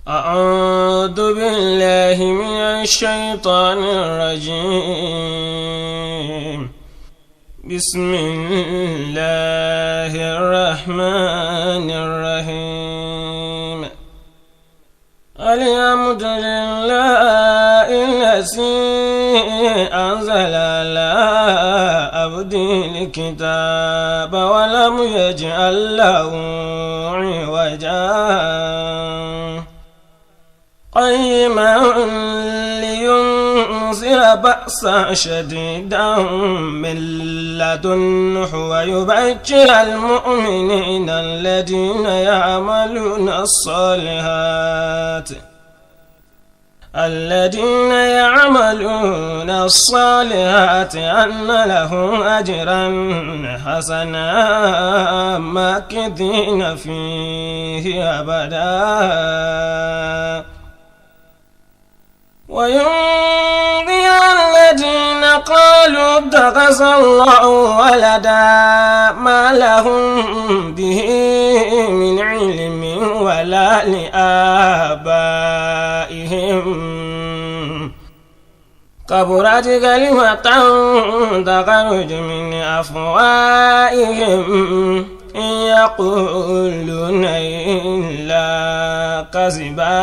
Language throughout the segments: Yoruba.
أعوذ بالله من الشيطان الرجيم. بسم الله الرحمن الرحيم. الحمد لله الذي أنزل على عبده الكتاب ولم يجعل له عوجا. قيما لينذر بأسا شديدا من لدنه ويبشر المؤمنين الذين يعملون الصالحات أن لهم أجرا حسنا ماكثين فيه أبدا. وينذر الذين قالوا اتخذ الله ولدا ما لهم به من علم ولا لآبائهم. كبرت كلمة تخرج من أفواههم إن يقولون إلا كذبا.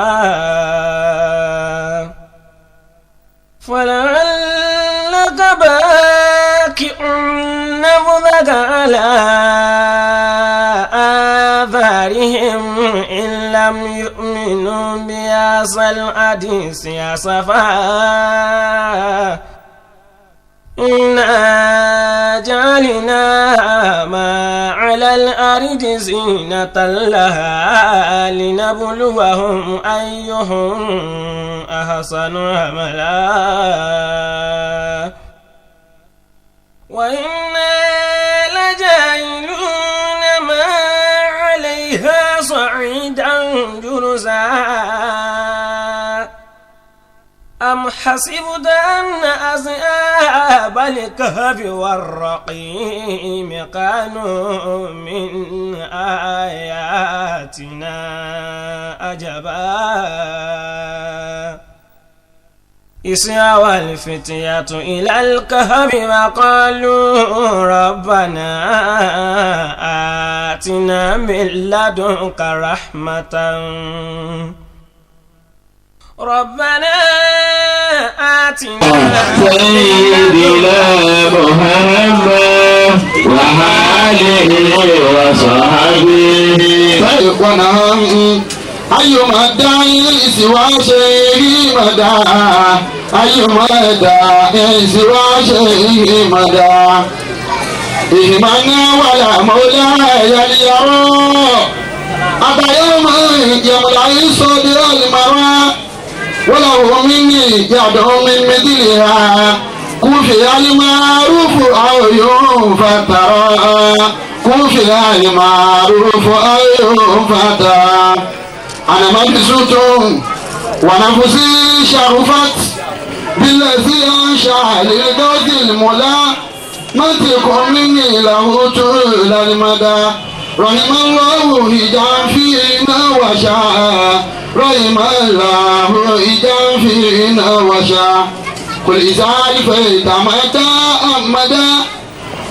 فلعلك باكع نفسك على آثارهم إن لم يؤمنوا بهذا الحديث أسفا. إنا جعلنا ما على الأرض زينة لها لنبلوهم أيهم أحسن عملا. وإنا لجاعلون ما عليها صعيدا جرزا. أم حسبت أن أصحاب الكهف والرقيم كانوا من آياتنا عجبا. إذ أوى الفتية إلى الكهف وقالوا ربنا آتنا من لدنك رحمة. ربنا آتنا سيدنا محمد وآله وصحبه. أيما داعي سوى شيء مدى، أيما داعي سوى شيء مدى. إيمانا ولا مولاي يرى أبا يوم يملأ صدر المرأة وله مني يدعو من مثلها. كفي المعروف أو ينفترى، كفي المعروف أو ينفترى. أنا مبسوط ونفسي شرفت بالذي أنشأ للغوث الملا. منطق مني له طول المدى. رحم الله هجا فينا وشاء، رحم الله هجا فينا وشاء. قل إذا عرفت متى أمدا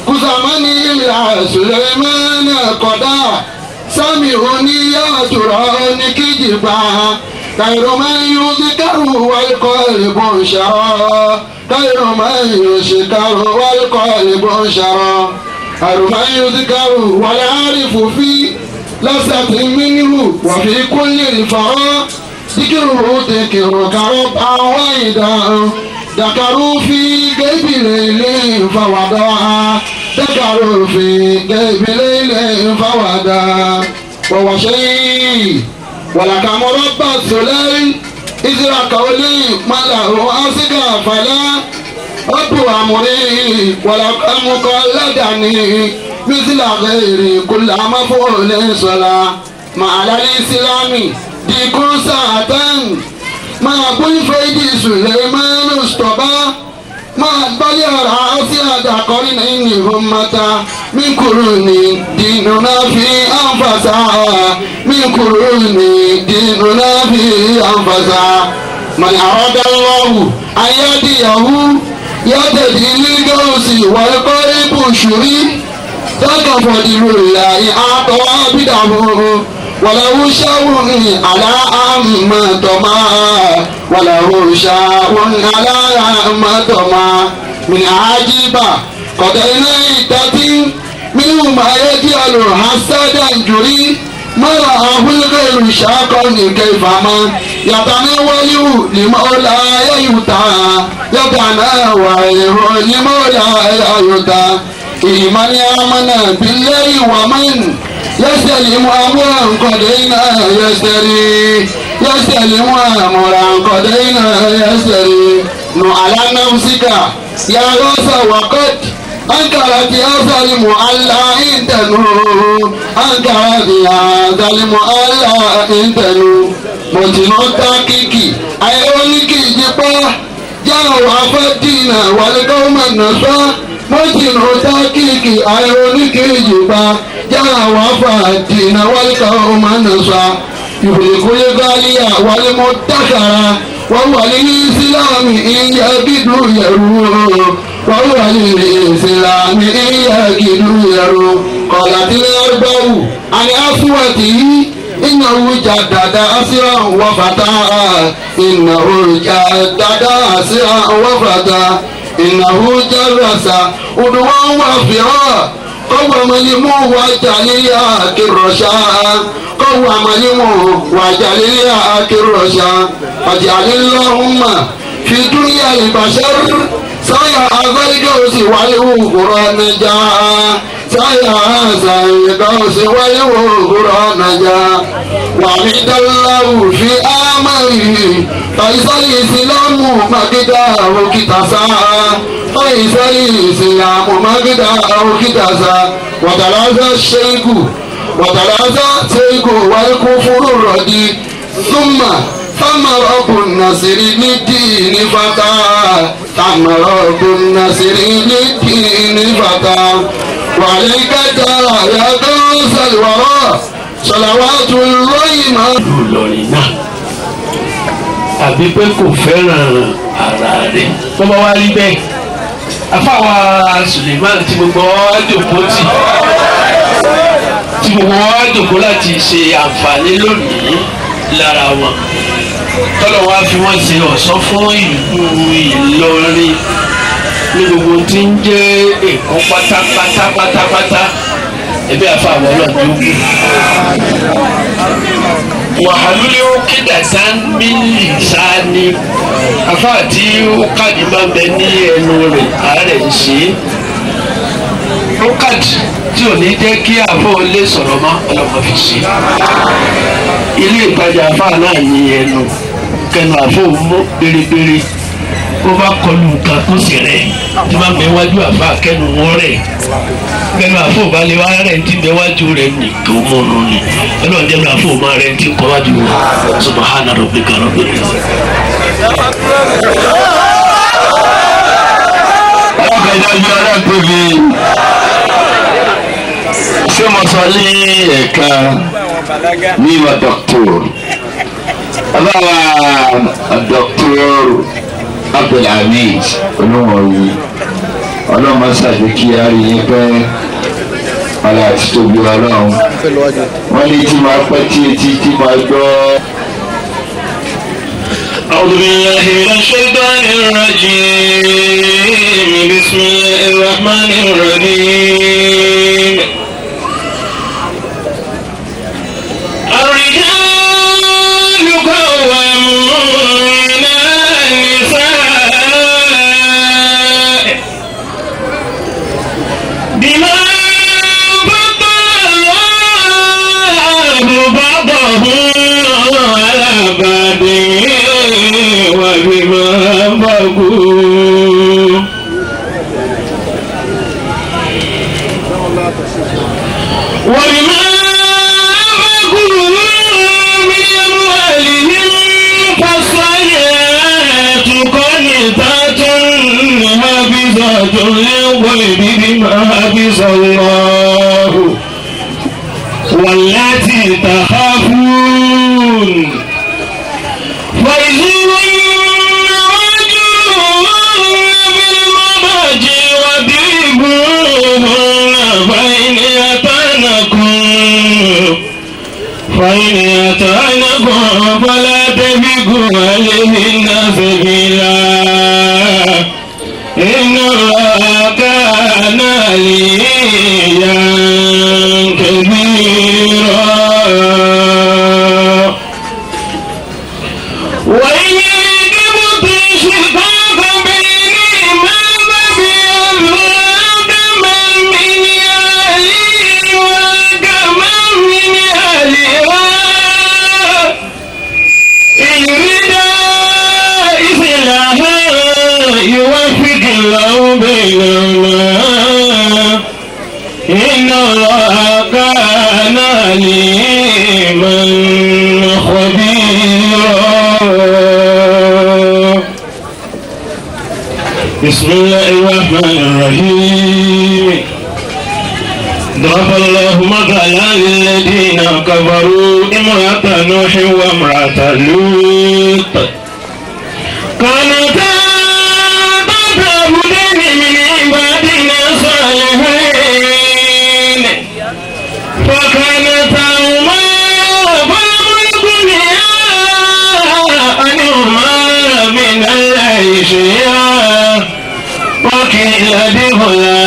كزمني إلى سليمان قدا. سامعني يا تراني كجبا خير من يذكر والقلب شرى، خير من يشكر والقلب شرى. خير من يذكر والعارف في لذة منه وفي كل الفراء. ذكره ذكرك ربا وإذا ذكروا في غيب ليل فوضع، ذكروا في غيب ليل فوضع. وهو شيء ولك مربى السليل إذ قولي ما له أصدق فلا رب أمري ولك مقلدني مثل غيري كل مفعول صلاة. مع الإسلام ديك ساعة مع كل فيد سليمان اصطبا. مع البلي رأسي قرنين همتا من قرون ديننا في أنفسا، من قرون ديننا في من أراد الله أن يهديه يهتدي للغوث والقريب الشري ذاك فضل الله أعطى عبده وله شاء على أما طمع وله شاء على أما طمع من عجيبة قضينا عدة منه ما يجعل حسدا جري ما رآه الغير شاقا كيفما يتناول لمولى يؤتى يتناول لمولى يؤتى إيمان آمن بالله ومن يسلم أمرا قدينا يشتري يسلم أمرا قدينا يشتري على نفسك يا غاص وقد أنكرت يا ظالم ألا إنتنو أنكرت يا ظالم ألا إنتنو mọ̀tìmọ́ tákìkì àìróníkì ìjìpá jáwọ́ afẹ́dínà wàlẹ́kọ́mọ̀ nàṣọ́ mọ̀tìmọ́ tákìkì àìróníkì ìjìpá jáwọ́ afẹ́dínà wàlẹ́kọ́mọ̀ nàṣọ́ ìbùkúlé báyà wàlẹ́mọ̀ dákàrà wọ́n wà ní ìsìlámì ìyá gídú yẹ̀rù wọ́n wà ní ìsìlámì ìyá gídú yẹ̀rù kọ̀lá tí lẹ́rú àní àfúwàtì yìí. إنه جدد أسرا وفتى إنه جدد أسرا وفتى إنه جرس عدوا وفرا قوم لمو وجليا كرشا قوم لمو وجليا كرشا فاجعل اللهم في دنيا البشر سيا الجوز والغرى نجا سيا الجوز والغرى نجا وعمد الله في أمره فيصل الإسلام مقداه كتسا فيصل الإسلام مقداه كتسا وتلازى الشيخ وتلازى الشيخ والكفر الردي ثم ثم رب النصر للدين فتى ثم رب النصر للدين فتى وعليك ترى يا غوث الورى صلوات الله ما Ìlọrin náà àbí pé kò fẹ́ràn ara rẹ̀ tó bá wá rí bẹ́ẹ̀ afáwa Suleiman tí gbogbo wa jòkó tì tí gbogbo wa jòkó láti ṣe àǹfààní lónìí lára wọn tọ́lọ̀ wá fi wọ́n ṣe ọ̀ṣọ́ fún ìlú Ìlọrin ní gbogbo tí ń jẹ́ Èkó pátápátá pátápátá ẹbí àfàwọn ọlọ́dún kù. Wàhálùlẹ̀ ó kéda sáńbìlì sáni afá tí ó kàdí máa ń bẹ ní ẹnu rẹ̀ àárẹ̀ ń ṣe é. Ó kàdí tí ò ní jẹ́ kí àfọ̀ lè sọ̀rọ̀ mọ́ ọlọ́mọ fi ṣe. Ilé ìtajà afá náà ní ẹnu kẹnu àfọ̀ mú pérépéré kó bá kọlu nǹkan kó sì rẹ̀ tí bá ń bẹ wájú àfa kẹnu wọn rẹ̀ kẹnu àfọ̀ balẹ̀ wá rẹ̀ tí ń bẹ wájú rẹ̀ ní kò mọ̀nù ni ọlọ́run jẹ́nu àfọ̀ máa rẹ̀ tí ń kọ́ wájú wọn subahana rabbika rabbil izzati. Alákàdájú aláàtòbí ṣé mo sọ ní ẹ̀ka ní ìwà dọ́kítọ̀rù aláwa dọ́kítọ̀rù Abdulhamid olóhùn ọlọ́mọ ṣàdékí àríyìn pẹ́ ọlá àti tóbi ọlọ́run wọ́n ní tí máa pẹ́ tí etí tí máa gbọ́. أعوذ بالله من الشيطان الرجيم بسم الله الرحمن الرحيم الرجال قوامون على النساء بما فضل الله بعضهم على بعض وبما أنفقوا وبما أنفقوا من أموالهم فالصالحات قانتات حافظات للغيب بما حفظ الله والتي تخافون فإذوهن فإن أطعنكم فلا تبغوا عليهن سبيلا إن الله كان عليا كبيرا. وإن كبت شقاق بينهما فبأمر من أهله وكما من أهلها إن يريدا إصلاحا يوفق الله بينهما إن الله كان عليما خبيرا. بسم الله الرحمن الرحيم. ضرب الله مثلا للذين كفروا امرأة نوح وامرأة لوط كانتا تحت عبدين من عبادنا الصالحين فكانتاهما فلم يغنيا عنهما من الله شيئا وقيل ادخلا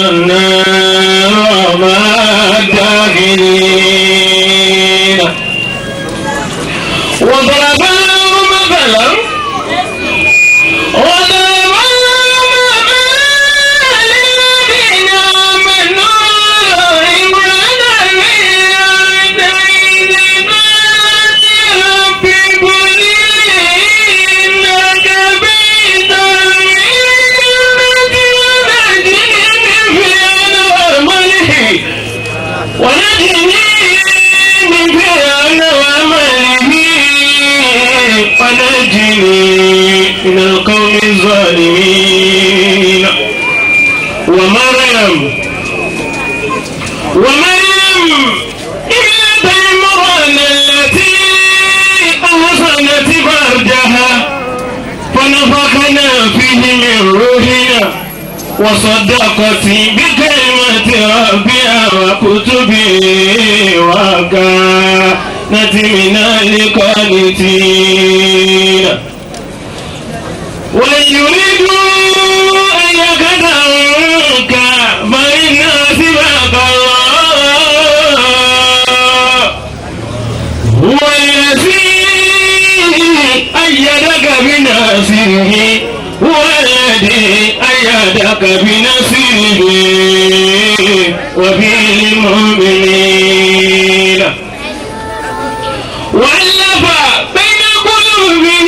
النار مع الداخلين. وضرب الله مثلا للذين آمنوا امرأة رب ابن لي إنك بيتا ونجني من فرعون وعمله ونجني من القوم الظالمين. ومريم ابنة عمران التي أحصنت فرجها فنفخنا فيه من روحنا وصدقت بكلمة ربها وكتبه وكانت من القانتين. وإن يريدوا أن يخدعوك فإن حسبك الله هو الذي أيدك بنصره هو الذي أيدك بنصره وبالمؤمنين وألف بين قلوبهم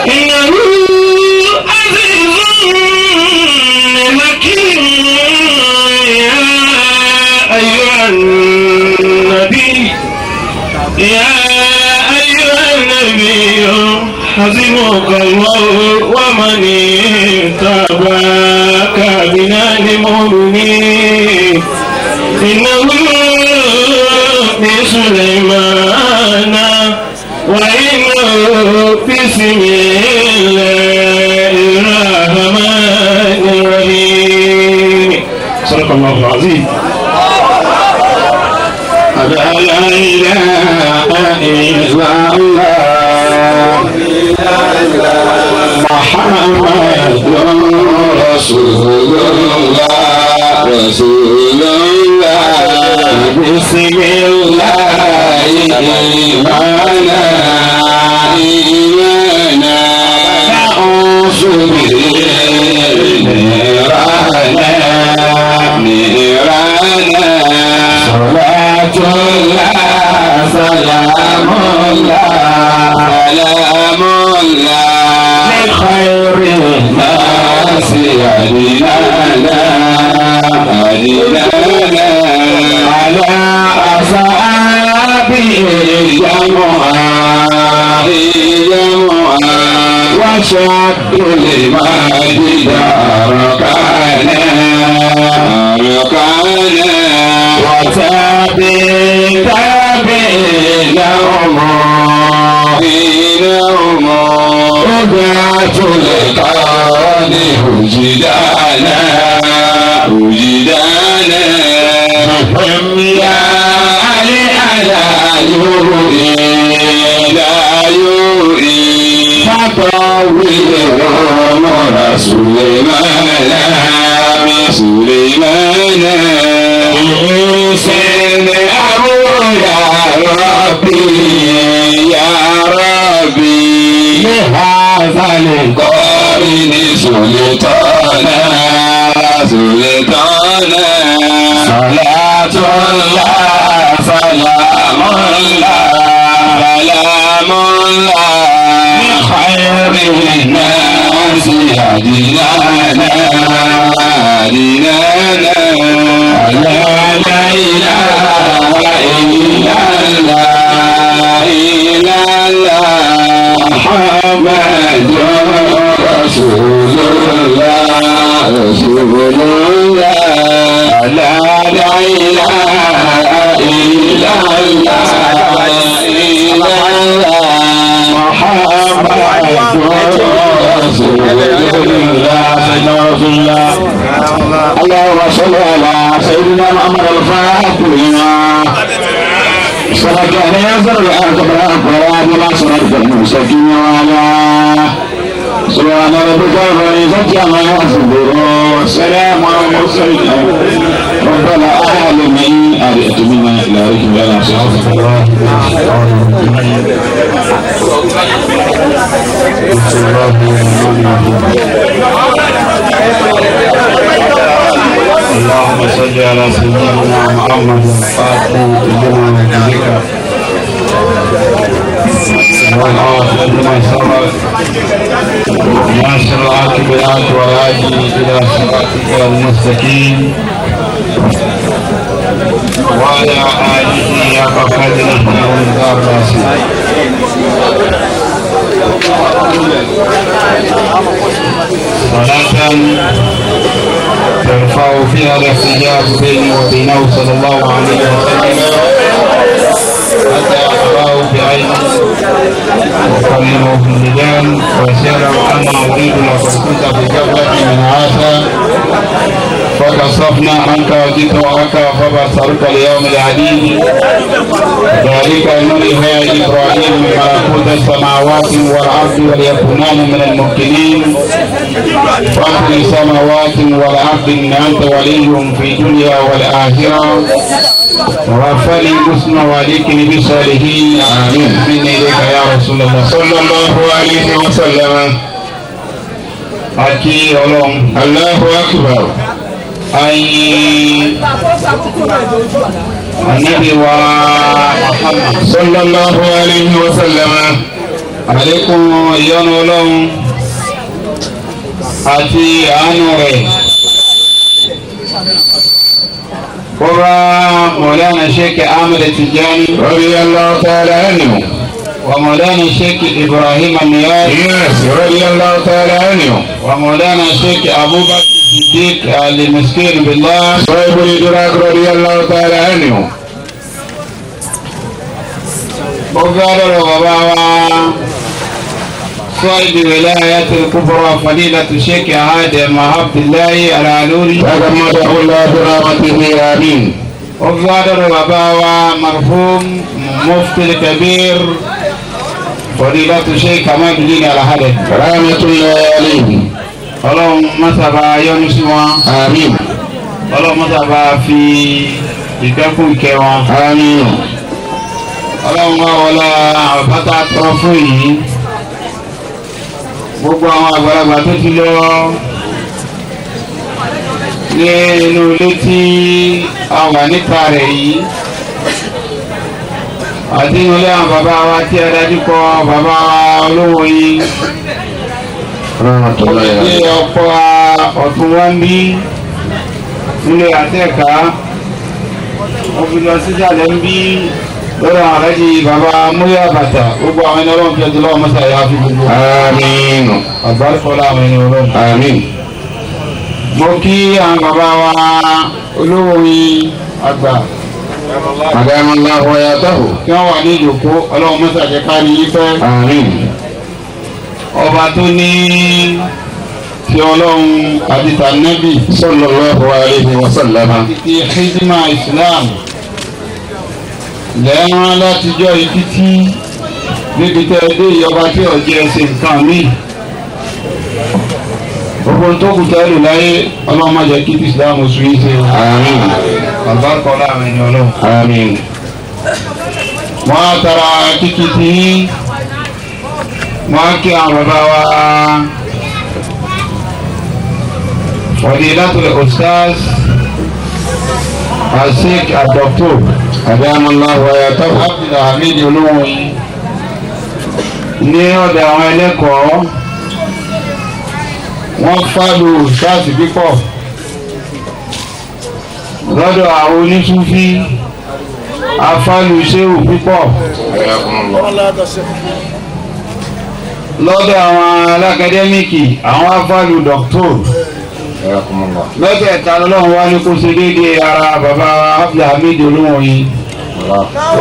إنه عزيز حكيم. يا أيها النبي حسبك الله ومن اتبعك من المؤمنين إنه بسليمان وإنه بسم الله الرحمن الرحيم. صدق الله العظيم. لا إله إلا الله محمد رسول الله رسول الله. بسم الله إيمانا إيمانا نعوذ به نيرانا نيرانا صلاة الله سلام الله سلام الله لخير الناس أدنانا أدنانا على أصحابه الجمعة الجمعة وشد المجد أركانا أركانا وتابع عقدة القرن وجدانا وجدانا هم يا علي على يوئي لا يوئي فطول عمر سليمان سليمان حسين أبو يا ربي يا ربي لهذا القرن سلطانا سلطانا صلاة الله سلام الله سلام الله خير الناس هدينا هدينا لا لا إله إلا الله إلا الله محمد رسول الله رسول الله لا لا إله إلا الله إلا الله محمد رسول الله. اللهم صل على سيدنا محمد الفاتح لما سبق نزل الأرض بالأقوال ولا صراط المستقيم وعلى سبحان ربك رب العزة عما يصفون والسلام على المرسلين رب العالمين. أرئت منا إلى ركب لنا اللهم صل على سيدنا محمد الفاتح لما ذكر والعافية لما سبق ناصر العاقبات والهادي إلى صراطك المستقيم وعلى آله حق قدره ومقداره العظيم. صلاة ترفع فيها الاحتجاج بيني وبينه صلى الله عليه وسلم حتى أراه بعيني وأكلمه في اللجان ويسيره أن أريد لقد كنت في غفلة من هذا فكشفنا عنك غطاءك فبصرك اليوم العديد. ذلك نري إبراهيم ملكوت السماوات والأرض وليكونان من الممكنين. فاطر السماوات والأرض إن أنت وليهم في الدنيا والآخرة. توفني مسلما وألحقني بالصالحين. آمين. مني إليك يا رسول الله صلى الله عليه وسلم. Akí Ọlọ́run. Allahu akbar. Ayin Ànábì wa Muhammad sallallahu alayhi wa sallam. Àlékún ìyọ́nú Ọlọ́run àti àánú rẹ̀. Kọ́ba Mọ̀lánà Sheikh Ahmed Tijani radiyallahu ta'ala anhu. Wa Mọ̀lánà Sheikh Ibrahim Niyaz. Yes, radiyallahu ta'ala anhu. Wa Mọ̀lánà Sheikh Abubakar Siddiq al-Miskin billah. Sahibul Idrak radiyallahu ta'ala anhu. Ó gbọ́dọ̀ bàbá wa صاحب ولاية الكبرى فضيلة الشيخ آدم عبد الله العلوري تغمده الله برحمته آمين. وفضل بابا مرحوم مفتي الكبير فضيلة الشيخ كمال الدين الهادي رحمة الله عليه. Ọlọ́run mọ́sàbá yọ́nú sí wọn. آمين. Ọlọ́run mọ́sàbá fi ìkẹ́kùn ìkẹ́ wọn. آمين. Ọlọ́run wá wọlá àbátá tọrọ fún yìí. Gbogbo àwọn àgbàlagbà tó ti lọ ní inú ilé tí a wà níta rẹ̀ yìí àti inú ilé àwọn bàbá wa tí a dájú kọ bàbá wa olówó yìí ní ọ̀pọ̀ ọ̀tún wá ń bí nílé àtẹ̀ká wọ́n fi lọ sísàlẹ̀ ń bí lọ́dọ̀ àwọn aláàjì bàbá múlẹ̀ àbàtà gbogbo àwọn ẹni ọlọ́run fi ọjọ́ lọ́wọ́ mọ́sá yà á fi gbogbo. Àmín. Àgbáríkọ́lá àwọn ẹni ọlọ́run. Àmín. Mo kí àwọn bàbá wa olówó yìí àgbà. Adamallahu hayatahu. Kí wọ́n wà ní ìjòkó ọlọ́run mọ́sá jẹ́ ká ní yí pẹ́. Àmín. Ọba tó ní ti Ọlọ́run àti tànẹ́bì sallallahu alayhi wa sallam. Àti ti xidima Islam lẹ́ẹ̀rán látijọ́ ìtítí níbi tẹ́ ẹ dé ìyọba tí ọ̀jẹ̀ ṣe nǹkan míì. Gbogbo tó kù tẹ́lù láyé Ọlọ́run má jẹ́ kí Islam sùn yín ṣe o. Àmín. Bàbá kọ́ láàrin ẹni Ọlọ́run. Àmín. Wọ́n á tara kíkí tí wọ́n á kí àwọn bàbá wa Fadilatul Ustaz Asik Adoktor Adamallahu hayatahu. Abdulhamid Olúwọ̀nyí ní ọ̀dọ̀ àwọn ẹlẹ́kọ̀ọ́ wọ́n fàlù Ustaz pípọ̀ lọ́dọ̀ àwọn onísúfí afálù ṣéwù pípọ̀ lọ́dọ̀ àwọn alákẹ́dẹ́mìkì àwọn afálù dọ́kítọ̀ mẹ́tẹ̀ẹ̀ta lọ́lọ́run wá ní kó ṣe déédéé ara bàbá Abdulhamid Olúwọ̀nyí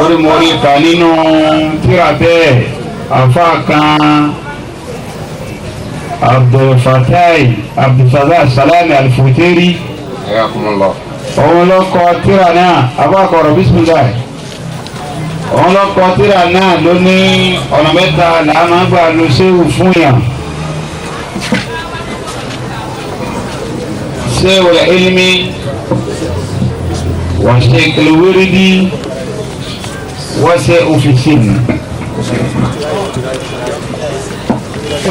orí mo rí kà nínú tírà bẹ́ẹ̀ àfa kan Abdulfatai Abdulfatai Salami Alfuteri òun ló kọ tírà náà abákọ̀rọ̀ bisimilayi òun ló kọ tírà náà ló ní ọ̀nà mẹ́ta làá máa gbà lo ṣéwù fún yàn. Ṣéwù ilmi wà ṣéwù wírídì wà ṣéwù fìsìn.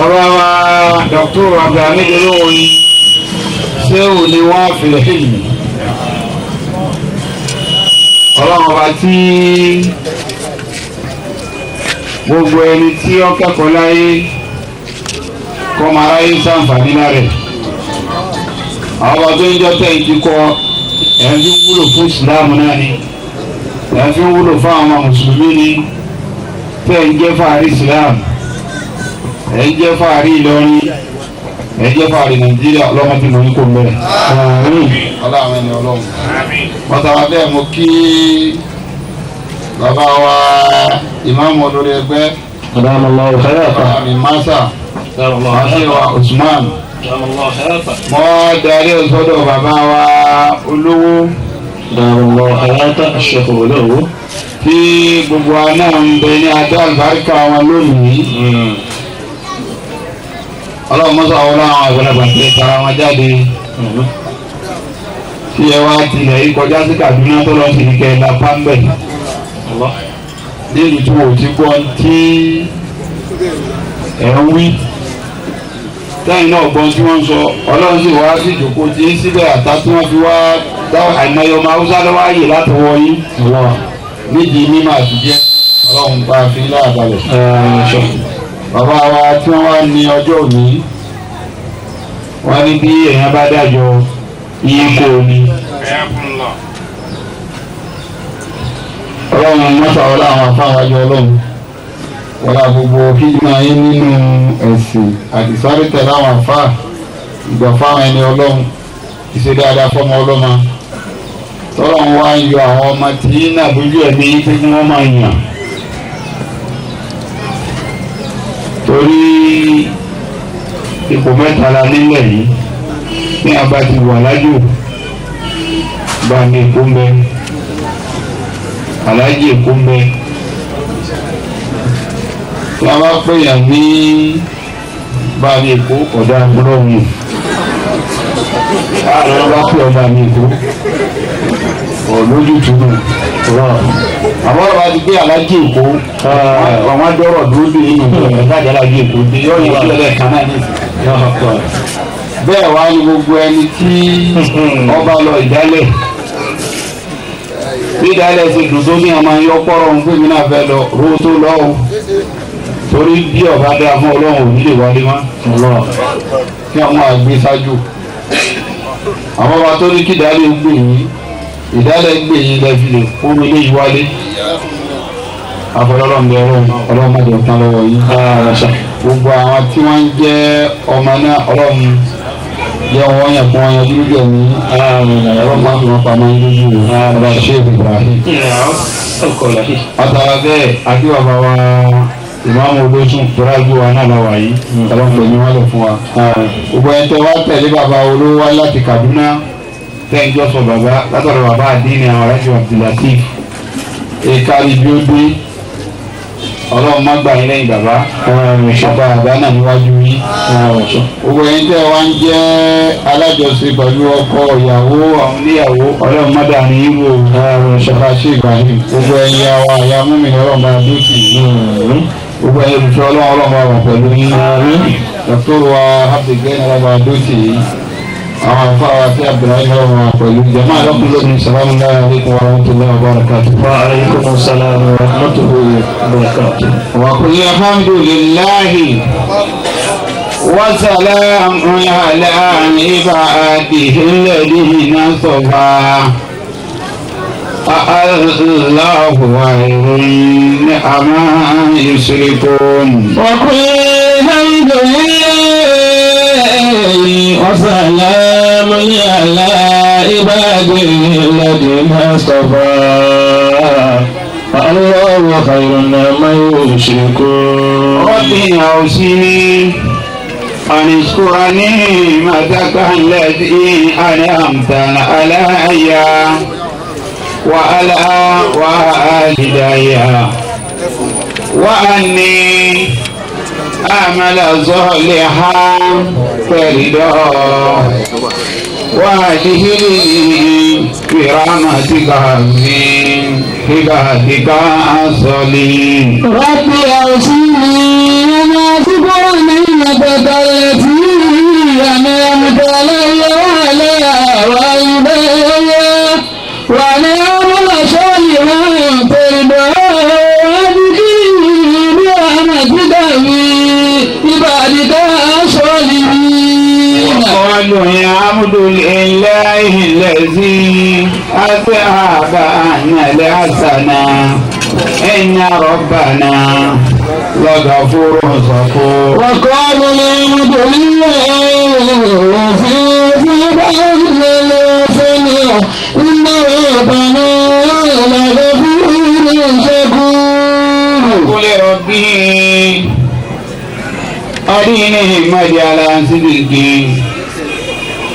Ọba wa Dr. Abdulhamid Olúwọ̀nyí ṣéwù ni wọ́n fi ilmi. Ọlọ́run ọba tí gbogbo ẹni tí ó kẹ́kọ̀ọ́ láyé kọ́ máa ráyé ṣàǹfààní lára ẹ̀. Àwọn ọba tó ń jọ tẹ̀ ń ti kọ́ ẹ̀ ń fi wúlò fún ìsìláàmù náà ni ẹ̀ ń fi wúlò fún àwọn mùsùlùmí ni tẹ̀ ń jẹ́ fàárí ìsìláàmù ẹ̀ ń jẹ́ fàárí Ìlọrin ẹ̀ ń jẹ́ fàárí Nàìjíríà ọlọ́mọ tí mo ní kò mẹ́rẹ̀. Ọlọ́run ẹni ọlọ́run wọ́n tara bẹ́ẹ̀ mo kí bàbá wa ìmáàmù olórí ẹgbẹ́ bàbá mi masa àṣewà Usman mo darí ọ̀sọ́dọ̀ bàbá wa olówó tí gbogbo wa náà ń bẹ ní adé àlùbáríkà wọn lónìí. Ọlọ́run mọ́sá wọn láwọn àgbàlagbà tí tara wọn jáde tí ẹ wá tilẹ̀ yìí kọjá sí Kaduna tó lọ sí ìkẹ́ ẹ̀dá pàmbẹ̀ nílùú tí wò ti gbọ́ tí ẹ̀ ń wí tẹ́yìn náà gbọ́n tí wọ́n ń sọ. Ọlọ́run sì wá sí ìjòkó tí ń síbẹ̀ àtà tí wọ́n fi wá dá àìmọye ọmọ Haúsá lọ́wọ́ ààyè láti wọ yín nídìí mímọ̀ àtijẹ́. Ọlọ́run bá a fi láàbalẹ̀. Bàbá wa tí wọ́n wá ní ọjọ́ òní wọ́n ní bí èèyàn bá dájọ́ iye kò ní. Ọlọ́run mọ́sá ọlá àwọn afáwájú ọlọ́run wọlá gbogbo kíjìmá yín nínú ẹ̀sìn àti sáré tẹ̀lé àwọn afá ìgbà fáwọn ẹni ọlọ́run ìṣe dáadáa fọmọ ọlọ́mọ tọ́lọ́run wá ń yọ àwọn ọmọ tí náà lójú ẹ̀mí pé kí wọ́n máa yàn torí ipò mẹ́ta la nílẹ̀ yìí ní abá ti wà lájò bá ní èkó ń bẹ aláàjì èkó ń bẹ tí a bá pè yàn ní bá ní èkó ọ̀dà àbúrò mi àwọn bá pè ọba ní èkó ọ̀lójútùú àwọn ọba ti gbé aláàjì èkó àwọn adọ́rọ̀ dúró dé nínú ìgbà aláàjì èkó dé yọ̀ọ́ yẹn sílẹ̀ lẹ́ẹ̀kan náà ní ìsìn bẹ́ẹ̀ wá ní gbogbo ẹni tí ọba lọ ìdálẹ̀ bí ìdálẹ̀ ṣe dùn tó ní ọmọ yọ pọ́rọ̀ ń pè mí náà fẹ́ lọ ro tó lọ o torí bí ọba dáa fún Ọlọ́run ò ní lè wálé mọ́ kí àwọn àgbẹ̀ ṣáájú àwọn ọba tó ní kí ìdálẹ̀ gbè yín ìdálẹ̀ gbè yín lẹ́fi lè kó mi lé yìí wálé àfọlọ́lọ́run bẹ Ọlọ́run Ọlọ́run má jẹ́ tán lọ́wọ́ yín gbogbo àwọn tí wọ́n ń jẹ́ ọmọ náà Ọlọ́run jẹ́ wọ́n yàn kó wọ́n yanjú lójú ẹ̀mí Ọlọ́run má fi wọ́n pamọ́ yín lójú ọba Sheikh Ibrahim. Àtàrà bẹ́ẹ̀ àti bàbá wa Ìmáàmù olóṣùn tọ́lájú wa náà lọ́wọ́ yìí ọlọ́run pẹ̀lú wọn lè fún wa. Gbogbo ẹni tẹ́ wá tẹ̀lé bàbá olówó wá láti Kaduna tẹ́ ń jọ́sọ̀ bàbá látọ̀dọ̀ bàbá àdínní àwọn aláṣẹ Abdulateef ìkárí bí ó dé ọlọ́run má gbà yín lẹ́yìn bàbá bàbá bàbá náà níwájú yín. Gbogbo ẹni tẹ́ wá ń jẹ́ alájọṣe pẹ̀lú ọkọ ìyàwó àwọn oníyàwó ọlọ́run má dàní yín wò ṣọba ṣe Ibrahim. Gbogbo ẹ̀yin àwa àyà múmi ọlọ́run bá dúkì. Gbogbo ẹ̀yin olùfẹ́ ọlọ́run ọlọ́run bá wà pẹ̀lú yín. Dr. wa Abdulgani ọlọ́run bá dúkì. Àwọn afáwa tí Abdullahi ọlọ́run wà pẹ̀lú. Jama alọ́kùnrin salamu alaykum wa rahmatulahi wa barakatuh. Wa alaykum salam wa rahmatulahi wa barakatuh. Wa qul alhamdulillahi wa salamun ala ibadihi alladhina istafa. Allahu khayrun amma yushrikun. Wa qul alhamdulillahi wa salamun ala ibadihi alladhina istafa. Allahu khayrun amma yushrikun. Rabbi awzini an ashkura ni'mataka allati an'amta alayya wa ala walidayya wa anni a'mala salihan tardah wa adkhilni bi rahmatika fi ibadika as-salihin. Rabbi awzini an ashkura ni'mataka allati an'amta alayya wa ala walidayya wa an a'mala salihan tardah wa adkhilni bi rahmatika fi ibadika as-salihin. وقالوا يا عبد لله الذي أذهب عنا الحسنة إن ربنا لغفور شكور. وقالوا الحمد لله الذي أذهب عنا الحسنة إن ربنا لغفور شكور. قل ربي أريني مجال صدقي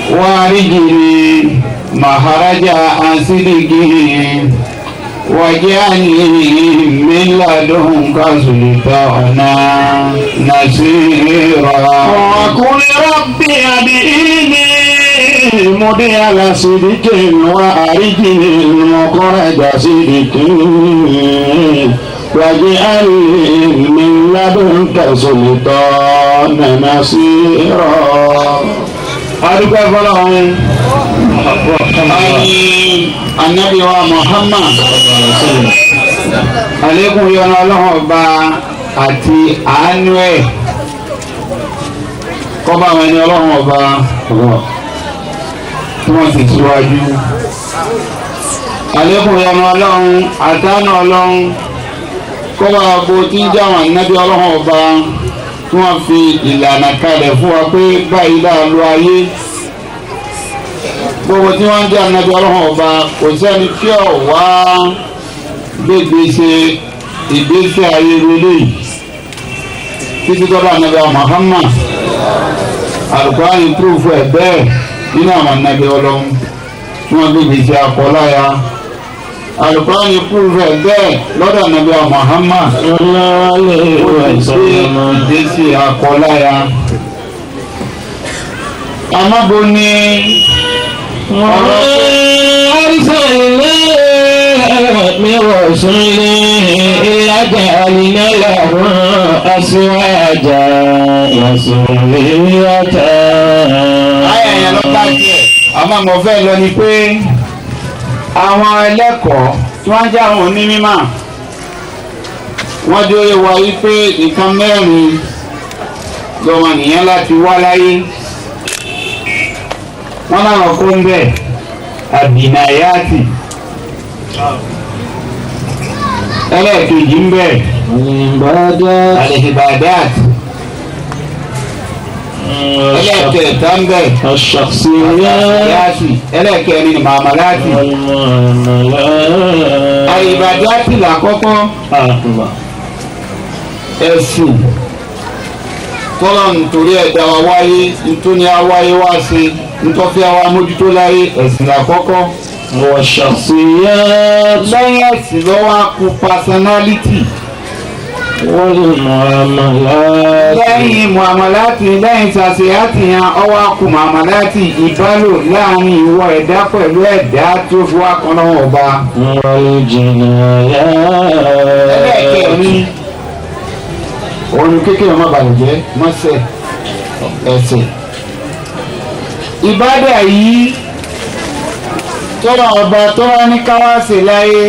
وارجني مخرج عن صدقه واجعلني من لدنك سلطانا نصيرا. وقل ربي أديني مدير صدق وأرجني مخرج صدق واجعلني من لدنك سلطانا نصيرا. Adúpẹ́ fọlọ́run Ànábì wa Muhammad àlékún yọ́nú ọlọ́run ọba àti àánú ẹ̀ kọ́ba àwọn ẹni ọlọ́run ọba tí wọ́n sì síwájú. Àlékún yọ́nú ọlọ́run àtàánú ọlọ́run kọ́ba àgbo tí ń jáwọn Ànábì ọlọ́run ọba tí wọ́n fi ìlànà kalẹ̀ fún wa pé báyìí dáa lọ ayé. Gbogbo tí wọ́n ń jẹ́ Ànábì ọlọ́run ọba kò sẹ́ni tí ò wá gbégbé ṣe ìgbésí ayé relé yìí títí tọ́ba Ànábì Muhammad Al-Qur'ani púrúfù ẹ̀ bẹ́ẹ̀ nínú àwọn Ànábì ọlọ́run tí wọ́n gbégbé ṣe akọ́láya. Al-Qur'ani púrúfù ẹ̀ bẹ́ẹ̀ lọ́dọ̀ Ànábì Muhammad ìgbésí akọ́láya. Àmọ́ bo ni أرسلنا من رسول إلا جعلنا له أزواجا وذرية. Ayé yẹn ló bá tiẹ̀. Àmọ́ mo fẹ́ lọ ni pé àwọn ẹlẹ́kọ̀ọ́ tí wọ́n jẹ́ àwọn onímọ̀ wọ́n jẹ́ oyè wa wípé nǹkan mẹ́rin lọ́mọ nìyẹn láti wá láyé. Wọ́n láwọn kó ń bẹ̀ àbìnàyàtì ẹlẹ́ẹ̀kejì ń bẹ̀ àlèhìbàdàt ẹlẹ́ẹ̀kẹta ń bẹ̀ الشخصيات àṣàṣìyàtì ẹlẹ́ẹ̀kẹrin ni màmàláàtì والمعاملات àlèhìbàdàtì làkọ́kọ́. Ẹ̀sìn tọ́lá nítorí ẹ̀dá wa wáyé nítorí awáyé wá sí nítọ́fẹ́ wa mójútó láyé ẹ̀sìn àkọ́kọ́. والشخصيات Lẹ́yìn ẹ̀sìn lọ́wọ́ á kú personality. والمعاملات Lẹ́yìn muamalati lẹ́yìn sàṣeyàtì yẹn ọwọ́ á kú muamalati ìbálò láàrin ìwọ ẹ̀dá pẹ̀lú ẹ̀dá tó fi wá kan lọ́wọ́ ọba. والجنايات Ẹlẹ́ẹ̀kẹ́rin òun ni kékeré ọmọ bàlẹ̀ jẹ́ mọ́sẹ̀ ẹ̀sẹ̀. Ìbádà yìí tọ́lá ọba tọ́lá ní káwáṣe láyé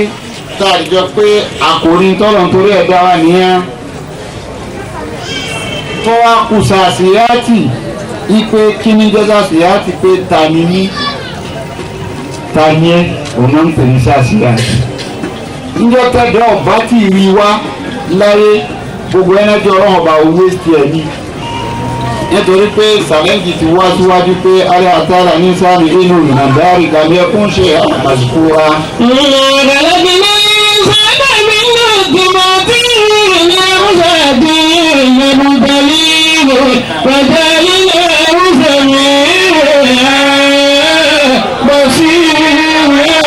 tá a jọ pé àkòrí tọ́lọ̀ nítorí ẹ̀dá wa nìyẹn. Tọ́wá kù sàṣeyàtì ipe kíní jẹ́ sàṣeyàtì pé ta ni mí ta ni ẹ́ òun náà ń pè ní sàṣeyàtì. Níjọ́ tẹ́jọ́ ọba tí ì rí wá láyé gbogbo ẹnẹ́jọ́ ọlọ́run ọba owó ti ẹ̀ ní. Nítorí pé sàlẹ́ǹjì ti wá síwájú pé alẹ́ àtàrà ní sáàmì inú nàdáàrí kàmí ẹkún ṣe àmàṣùkúra. خلقنا الإنسان من نطفة أمشاج نبتليه فجعلناه سميعا بصيرا.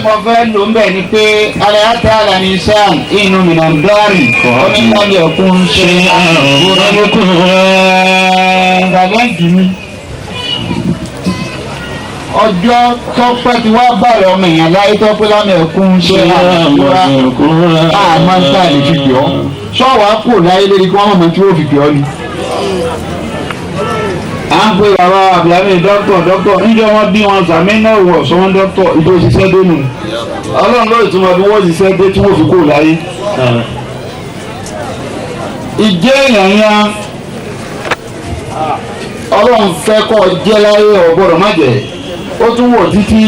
Mo fẹ́ lò ń bẹ̀ ni pé alẹ́ àtàrà ní sáàmì inú nàdáàrí kàmí ẹkún ṣe àmàṣùkúra. Sàlẹ́ǹjì ni ọjọ́ tọ́pẹ́ ti wá bàrẹ̀ ọmọ èèyàn láyé tọ́pẹ́ lámì ẹkún ṣe àmàṣùkúra. Àmọ́ ń tà lè fi pè ọ́ sọ́wọ́ á kò láyé lórí kí wọ́n mọ̀ tí wọ́n fi pè ọ́ ni. À ń pe bàbá abdulhamid dókítà dókítà níjọ́ wọn bí wọn sàmì náà wọ̀ sọ wọn dókítà ìjọ òṣìṣẹ́ dénú ọlọ́run ló ìtumọ̀ bí wọ́n ṣiṣẹ́ dé tí wọ́n fi kò láyé. Ìjẹ́ èèyàn yẹn ọlọ́run fẹ́ kọ́ jẹ́ láyé ọ̀gbọ́dọ̀ má jẹ́ ó tún wò títí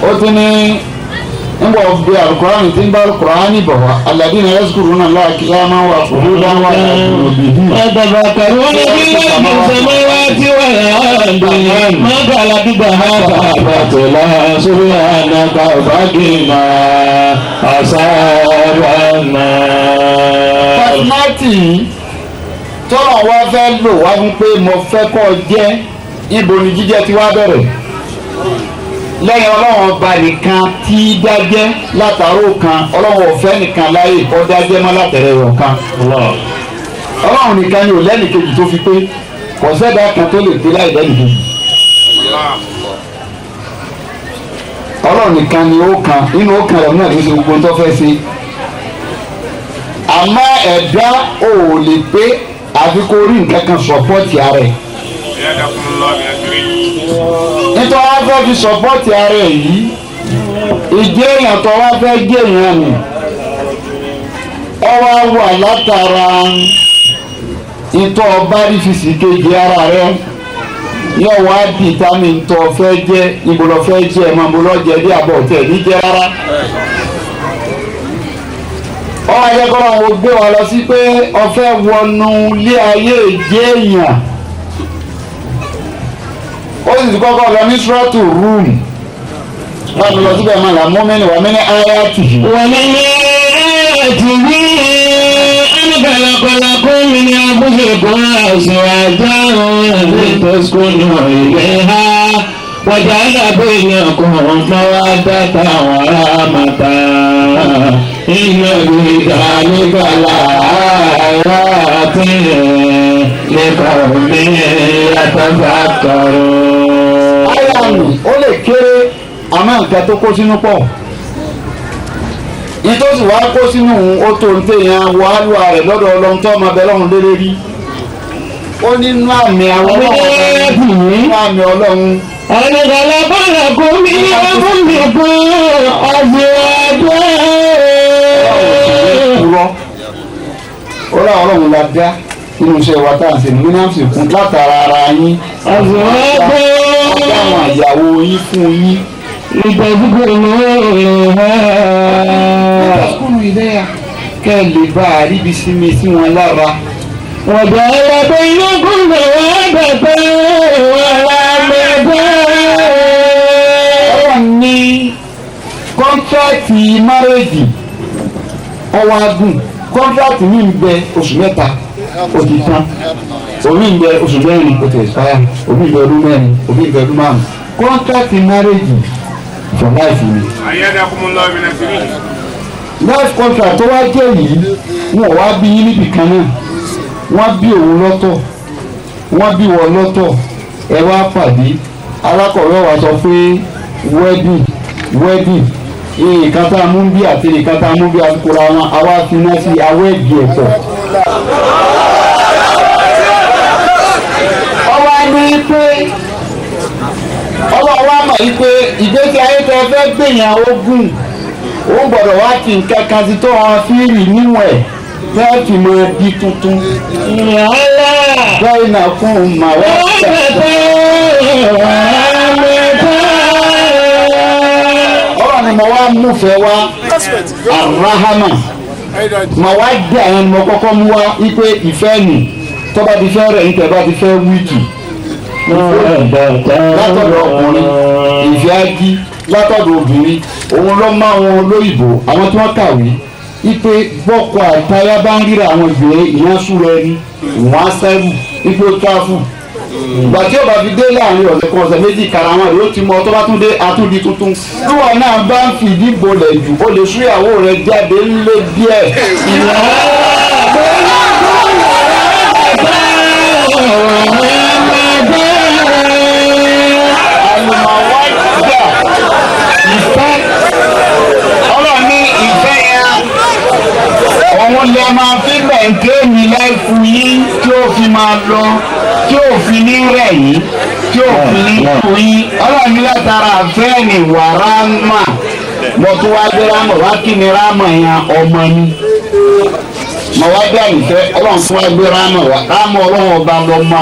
ó tún ní nbọ bí alukurani tí ń bá alukurani bọ̀ wá alladina yazkuruna Allaha qiyaman wa qu'udan wa ala junubihim. يتفكرون في خلق السماوات والأرض ما خلقت هذا باطلا سبحانك فقنا عذاب النار. Personality tọ́lọ̀ wá fẹ́ lò wá fún pé mo fẹ́ kọ́ jẹ́ ibo ni jíjẹ́ ti wá bẹ̀rẹ̀ lẹ́yìn ọlọ́run ọba nìkan tí dájẹ́ látàró kan ọlọ́run ọ̀fẹ́ nìkan láyè kọ́ dájẹ́ mọ́ látẹ̀rẹ̀ rọ̀ kan ọlọ́run nìkan ni ò lẹ́nìkejì tó fi pé kò sẹ́dá kan tó lè pé láì lẹ́nìkejì ọlọ́run nìkan ni ó kan nínú ó kan rẹ̀ náà ló ṣe gbogbo tó fẹ́ ṣe àmọ́ ẹ̀dá ò lè pé àfi kó rí nǹkan kan sọ̀pọ́ọ̀tì ara ẹ̀ nítorí wọ́n fẹ́ fi sọ̀pọ́ọ̀tì ara ẹ̀ yìí ìjẹ́ èèyàn tó wá fẹ́ jẹ́ èèyàn nì ọwọ́ wà látara ìtọ́ ọba rí fi sì kejì ara rẹ̀ yóò wá dìtámì ntọ́ fẹ́ jẹ́ ibo lọ fẹ́ jẹ́ ẹ̀ máa bo lọ jẹ́ bí àbọ̀ tẹ̀ ní jẹ́ rárá. Ọwọ́ ajẹ́kọ̀ọ́ àwọn gbé wa lọ sí pé ọfẹ́ wọnú ilé ayé ìjẹ́ èèyàn ó sì ti kọ́kọ́ lọ ní sọ́ọ̀tù rúùmù wọ́n ti lọ síbẹ̀ máa là mọ́mẹ́ni wà mí ní ayáàtì. ومن آياته أن خلق لكم من أنفسكم أزواجا لتسكنوا إليها وجعل بينكم مودة ورحمة إن في ذلك لآيات لقوم يتفكرون. Áyàmù ó lè kéré àmọ́ nǹkan tó kó sínú pọ̀ ìtòsí wa kó sínú ó tó ń tẹ̀yàn wàhálà rẹ̀ lọ́dọ̀ ọlọ́run tó ọmọ abẹ lọ́run lélẹ́ rí ó nínú àmì àwọn ọlọ́run nínú àmì ọlọ́run أن خلق لكم من أنفسكم أزواجا purọ́ ó láwọn ọlọ́run la dá nínú iṣẹ́ wa tá à ń ṣe ní náà sì kún látara ara yín أزواجا ọ̀dọ́ àwọn ìyàwó yín fún yín. لتسكنوا إليها Ìtàkùnrin ìlẹ́yà kẹ́ ẹ lè bá a ríbi sinmi sí wọn lára. وجعل بينكم مودة ورحمة. Ọlọ́run ní kọ́ńtrátì márèjì Ọwọ́ agùn kọ́ńtrátì mi ń bẹ oṣù 3 ó ti tán, omi ń bẹ oṣù 4 ó ti expire, omi ń bẹ ọdún 4, omi ń bẹ ọdún 5. Kọ́ńtrátì marriage for life ni. Life contract tó wá jẹ́ yìí, wọn ò wá bí yín níbì kan náà, wọ́n bí òun lọ́tọ̀, wọ́n bí wọ́n lọ́tọ̀, ẹ wá pàdé. Alákọ̀wé wa sọ pé wedding wedding nǹkan tá a mú bí àti nǹkan tá a mú bí àtikóra wọn, àwa fi iná sí awẹ́ẹ̀dì ẹ̀pọ̀. Ọwọ́ ní pé ọwọ́ wa mọ̀ yìí pé ìgbésí ayé tẹ fẹ́ gbìyàn ogún ó gbọ́dọ̀ wá ti nǹkan kan sí tó wọn fi rì níwọ̀n ẹ̀ tẹ́ fi mọ di tuntun. Bẹ́ẹ̀ náà fún un mà wá. Ọ̀rọ̀ ni mo wá múfẹ́ wá arahama mà wá dé àwọn ọmọ kọ́kọ́ mú wá wípé ìfẹ́ nì tó bá ti fẹ́ rẹ̀ ní tẹ́ bá ti fẹ́ wíìkì. Látọ̀dọ̀ ọkùnrin ìfẹ́ ájí, látọ̀dọ̀ obìnrin òun ló máa wọn olóyìnbó àwọn tí wọ́n kàwé ipe bọ́kọ àtayá bá ń ríra àwọn ìgbé ìyẹn súra ẹni wọ́n á sẹ́rù ipe ó tráfù. Ìgbà tí ó bá fi dé láàrin ọ̀sẹ̀ kan ọ̀sẹ̀ méjì kara wọn yóò ti mọ tó bá tún dé atúndi tuntun. Lúwọ̀ náà bá ń fìdí bolẹ̀ jù ó lè súyàwó rẹ̀ jáde ńlé díẹ̀. Àlùmọ̀wá ìfẹ́ ọlọ́run ní ìfẹ́ yẹn òun lè máa fi mẹ̀ǹtéènì láìfù yín tí ó fi máa lọ, tí ó fi ní rẹ̀ yín, tí ó fi ní kú yín. Ọlọ́run ní látara àfẹ́ ní wàrà mà mo tún wá gbé rámọ̀ wá kí ni rámọ̀ yẹn ọmọ ni mo wá gbé àyìnfẹ́ ọlọ́run tún wá gbé rámọ̀ wá rámọ̀ ọlọ́run ọba lọ́mọ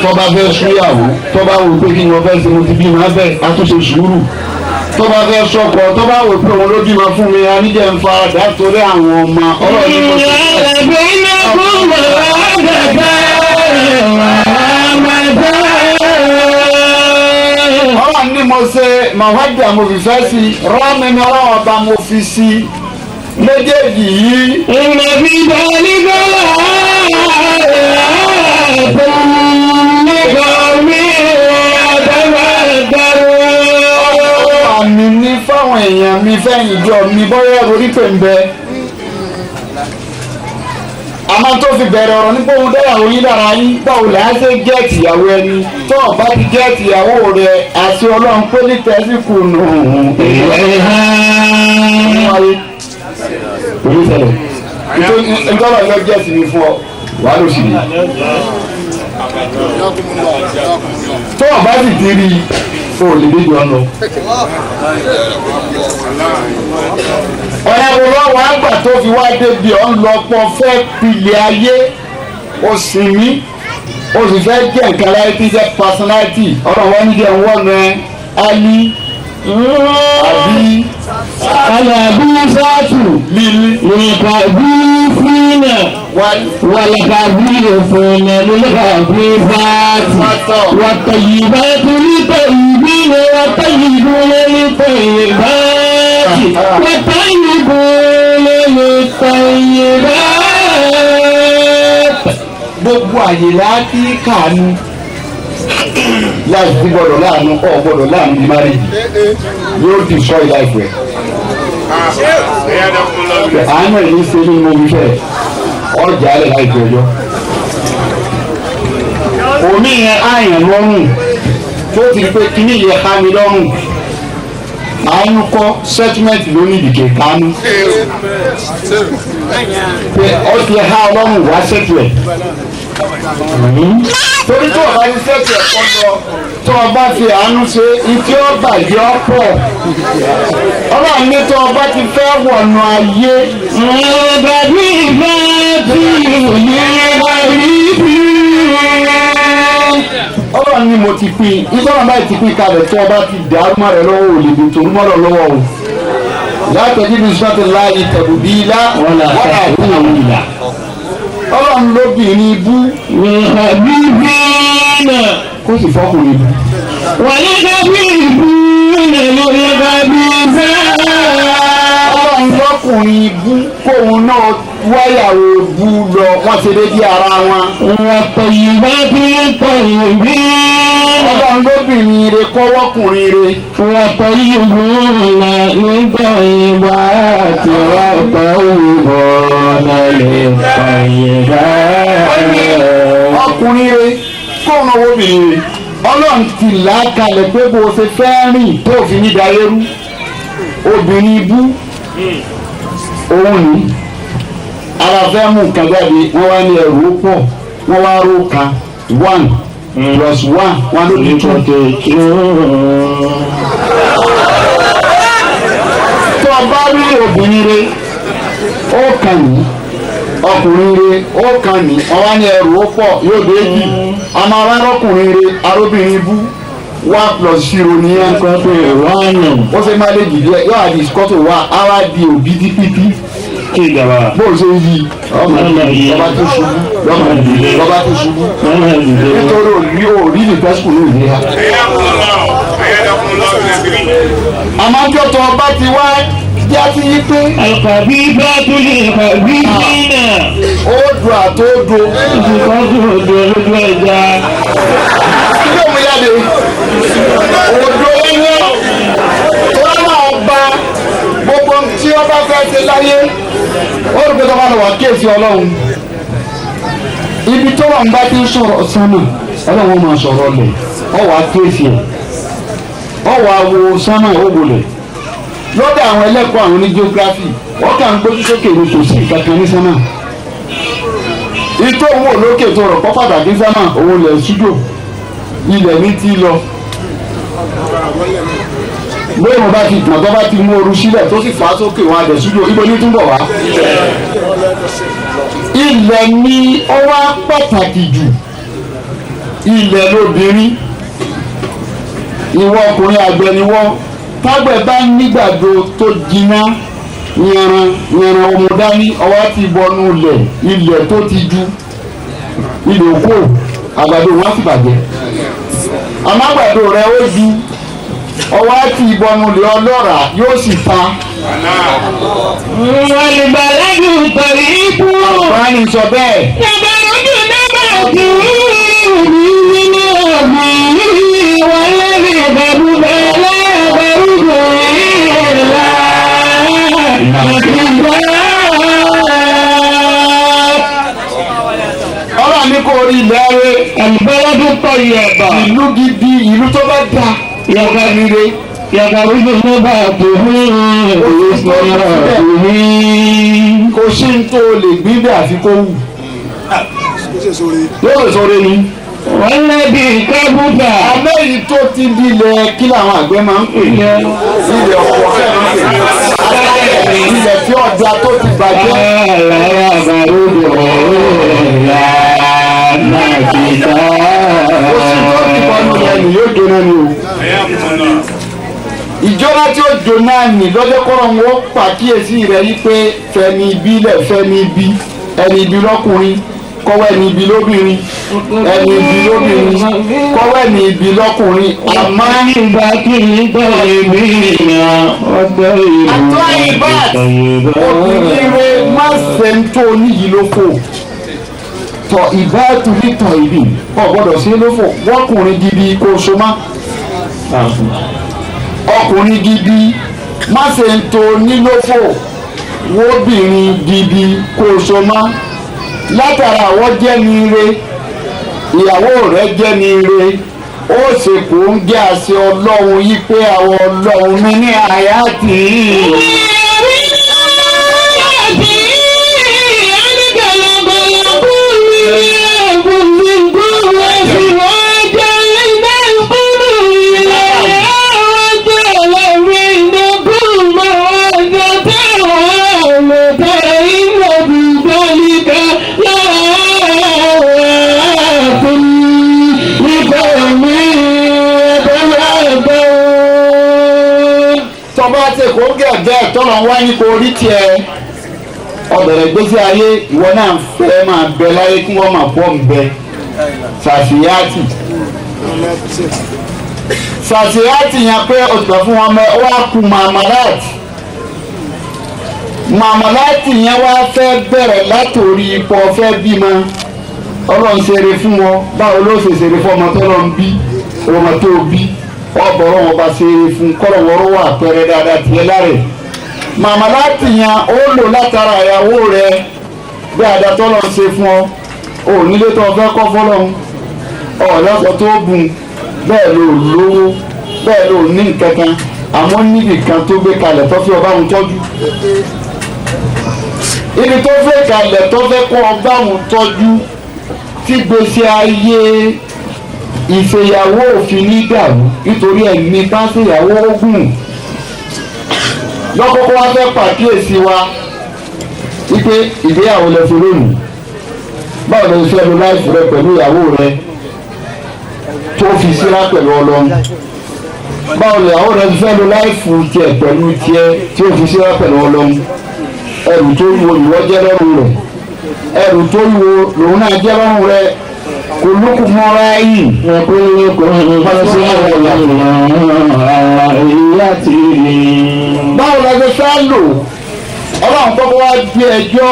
tó bá fẹ́ súyàwó tó bá wò pé kí ni wọ́n fẹ́ ṣe mo ti bí wọn bẹ́ẹ̀ àtúnṣe sùúrù tó bá fẹ́ sọkọ tó bá wò pé òun ló bímọ fún mi aníjẹ ń fara dà torí àwọn ọmọ ọlọ́run ní mo ṣe. Ọlọ́run ní mo ṣe màwádìí mo fi fẹ́ sí rọ́ọ̀mì ni ọlọ́run ọba mo fi sí méjèèjì yìí. Àmì ní fáwọn èèyàn mi fẹ́yìn ìjọ mi bọ́yá orí pè ń bẹ. Àmọ́ tó fi bẹ̀rẹ̀ ọ̀rọ̀ nípa ohun dáyàwó yín lára yín báwo là á ṣe gẹ́ẹ̀tì ìyàwó ẹni tó o bá ti gẹ́ẹ̀tì ìyàwó rẹ̀ àti ọlọ́run pé ní tẹ́síkù nù. Ìjọba ìlọ gẹ́ẹ̀tì mi fún ọ wàá ló sì rí. Tó o bá sì ti rí i o lè dé jọ lọ. Ọ̀rẹ́ wo lọ́wọ́ àgbà tó fi wá débi ọ̀ ń lọ pọ̀ fẹ́ pilẹ̀ ayé o sì mí o sì fẹ́ jẹ́ nǹkan láyé tí jẹ́ personality ọ̀rọ̀ wọn ní jẹ́ wọ́n nu ẹ ali àbí. Àlàbí sáàtù lìkàbí fúnà wàlàkàbí fúnà lìkàbí fàtì wàtàyìbàtì lìtàyìbìnà wàtàyìbùnà lìtàyìbàtì wàtàyìbùnà lìtàyìbàtì. Gbogbo àyè láti kàánú láti gbọ́dọ̀ láàánú ọ gbọ́dọ̀ láàánú ní márìjì yóò di sọ ìlà ìfẹ́. Àánú ẹ̀ ní ṣe ní mo fi fẹ́ ọjà alẹ́ láìpẹ́ ọjọ́. Omi yẹn àyàn lọ́rùn tó ti pé kíní yẹn há mi lọ́rùn. Àánú kọ́ settlement ló ní ìdìkẹ̀ kánú. Pé ọ ti há ọlọ́run wá sẹ́tù ẹ̀. Torí tó o bá ti sẹ́tù ẹ̀ kọ́ lọ tó o bá fi àánú ṣe ìtí ó bàjẹ́ ọ̀pọ̀. Ọlọ́run ní tó o bá ti fẹ́ wọ̀nà ayé. Bàbí ìfẹ́ tí ìlera rí bí. Ọlọ́run ní mo ti pín ìtọ́nà báyìí ti pín kalẹ̀ tó o bá ti dàrú mọ́ rẹ lọ́wọ́ òlèdè tó mọ́ rẹ lọ́wọ́ o. Látọ̀jú ní sọ́tò láàyè tẹ̀bù bí ilá wọ́n là ìlà. Ọlọ́run lóbìnrin ibú. Bàbí ìfẹ́ Kó sì fọkùnrin ibú. Wàlẹ́kàbí ìbú lórí bàbí ìfẹ́. Ọlọ́run lọ́kùnrin. wọ́kùnrin bú kóun náà wáyàwó bú lọ wọ́n ṣe déédéé ara wọn. والطيبات للطيبين Ọlọ́run lóbìnrin re kọ́ wọ́kùnrin re. والطيبون للطيبات والطيبون للطيبات. Ọkùnrin re kóun náà wóbìnrin re. Ọlọ́run ti là á kalẹ̀ pé bó o ṣe fẹ́ rìn tó fi ní dayérú. Obìnrin bú òun ní ara fẹ́ mú nǹkan jáde wọ́n wá ní ẹrù ó pọ̀ wọ́n wá ró ka 1 + 1 1 ló di 2. Tó o bá rí obìnrin re ó kàn ní ọkùnrin re ó kàn ní wọ́n wá ní ẹrù ó pọ̀ yóò dé jì àmọ́ ara ọkùnrin re arábìnrin bú 1 + 0 nìyẹn. Ó ṣe máa lè jìdí ẹ yóò àdì kọ́tò wá ara di òbí dípítí bó ṣe ń yí ọmọ ọba tó ṣubú ọba tó ṣubú nítorí òrí òrí ní tẹ́sùkù ní ìlera. Àmọ́ ọjọ́ tó ọba ti wá jẹ́ sí yí pé. الخبيثات للخبيثين. Ó dùn àtó dùn. Ìkọ́jú òdo lójú ẹja. Kí ló mú jáde? Òdo ẹyẹ tó náà gba gbogbo tí ó bá fẹ́ ṣe láyé. Ó rò pé tó bá lọ wà kíyèsí Ọlọ́run. Ibi tó wà ń bá ti ń sọ̀rọ̀ sánmà, Ọlọ́run máa sọ̀rọ̀ lẹ̀. Ọ wà kíyèsí ẹ̀. Ọ wà wo sánmà ó wọlé. Lọ́dọ̀ àwọn ẹlẹ́kọ̀ọ́ àwọn ní geography, wọ́n kà ń gbójú sókè ní kò sí ìkankan ní sánmà. Ìtò òun ò lókè tó rọ̀ pọ́ pàtàkì sánmà, òun lẹ̀ ṣújò. Ilẹ̀ ní tí lọ. Bóyá mo bá ti gbọ̀n tó bá ti mú ooru sílẹ̀ tó sì fà á sókè wọn adẹ̀ ṣújò, ibo ní túnbọ̀ wá. Ilẹ̀ ni ó wá pàtàkì jù. Ilẹ̀ lóbìnrin. Ìwọ ọkùnrin àgbẹ̀ ni wọ́n. Tágbẹ̀ bá nígbàdo tó jiná yanran yanran ọmọ dání ọwọ́ ti bọnú ilẹ̀ ilẹ̀ tó ti ju ilẹ̀ òkú àgbàdo wọn sì bàjẹ́. Àmọ́ àgbàdo rẹ ó ju ọwọ́ ti bọnú ilẹ̀ ọlọ́ràá yóò sì ta. والبلد الطيب. Wọ́n á ní sọ bẹ́ẹ̀. يخرج نباته بإذن ربه والذي خبث لا يخرج إلا نكدا. Ọlọ́run ní kò rí ilẹ̀ rẹ. البلد الطيب. Ìlú gidi ìlú tó bá da يخرج نباته بإذن ربه. Kò sí ní tó lè gbín bẹ́ẹ̀ àfi kó wù. Yóò sọ̀rọ̀ ni. والذي خبث. Abẹ́yìí tó ti dilẹ̀ kí làwọn àgbẹ̀ máa ń pè. Ilẹ̀ ọ̀pọ̀ fẹ́ máa ń pè. Ilẹ̀ tí ọ̀dà tó ti bàjẹ́. لا يخرج إلا نكدا. Kò sí tó ti bọ́nu rẹ̀ nì yóò jóná ni o. Ìjọba tí ó jóná nì lọ́jọ́ kọ́rọ̀ wọn pàkíyèsí rẹ̀ yí pé fẹ́mi ibi lẹ̀ fẹ́mi ibi ẹni ibi lọ́kùnrin kọ́wọ́ ẹni ibi lóbìnrin ẹni ibi lóbìnrin kọ́wọ́ ẹni ibi lọ́kùnrin àmọ́ ìgbà kí n tọ́ ìbí ìyàn ọgbẹ́ ìlú obìnrin rẹ má ṣe ń tó níyì lóko tọ ìbáàtú nítọ̀ ìbí ò gbọ́dọ̀ sí lófò wọ́kùnrin gidi kó so má ọkùnrin gidi má ṣe ń tó nílófò wóbìnrin gidi kó so má látara àwọn jẹ́ ní ire ìyàwó rẹ jẹ́ ní ire ó ṣe kò ń jẹ́ àṣẹ ọlọ́run yí pé àwọn ọlọ́run mi ní àyà tì í. Tọba ti kò gẹ̀gẹ́ tọ́lọ̀ wá ní kò rí tiẹ̀ ọbẹ̀rẹ̀ gbèsè ayé ìwọ náà fẹ́ máa bẹ láyé kí wọ́n máa bọ́ ń bẹ sàṣìyàtì sàṣìyàtì yẹn pé òtún fún wọn mẹ ó wá kú mamarat Màmá láti yẹn wá fẹ́ bẹ̀rẹ̀ látòrí ipò ọ̀fẹ́ bímọ. Ọlọ́run ṣeré fún wọn, báwo ló ṣe ṣeré fún ọmọ tó lọ ń bí, ọmọ tó bí, ọbọ̀rọ̀ wọn bá ṣeré fún kọ́lọ̀ wọ́rọ́ wà pẹ́rẹ́ dáadáa tiẹ̀ láre. Màmá láti yẹn ó lò látara ìyàwó rẹ bí àdàtọ́ lọ ṣe fún ọ, ò nílé tó fẹ́ kọ́ fọlọ́run, ọ̀lọ́sọ tó bùn, bẹ́ẹ̀ ló lówó, bẹ́ẹ̀ ló ní nǹkan kan, àmọ́ níbi kan tó gbé kalẹ̀ tó fi ọba òun tọ́jú. Ibi tó fẹ́ kalẹ̀ tó fẹ́ kọ́ ọba òun tọ́jú tí gbèsè ayé ìṣèyàwó òfin ní dàrú nítorí ẹ̀mí bá ṣèyàwó ogun. Lọ́kọ́kọ́ wá fẹ́ pàkíyèsí wa wípé ìgbéyàwó lẹ fi lónìí, báwo lè fẹ́ lo láìfù rẹ pẹ̀lú ìyàwó rẹ tó fi síra pẹ̀lú Ọlọ́run, báwo lè ìyàwó rẹ fẹ́ lo láìfù tiẹ̀ pẹ̀lú tiẹ̀ tí ó fi síra pẹ̀lú Ọlọ́run. Ẹrù tó wúwo ìwọ jẹ́ lọ́rùn rẹ̀, ẹrù tó wúwo lòun náà jẹ́ lọ́rùn rẹ̀. Kùlùkù mọ́ra yìí. Báwo la ṣe fẹ́ lò? Ọlọ́run kọ́kọ́ wá gbé ẹjọ́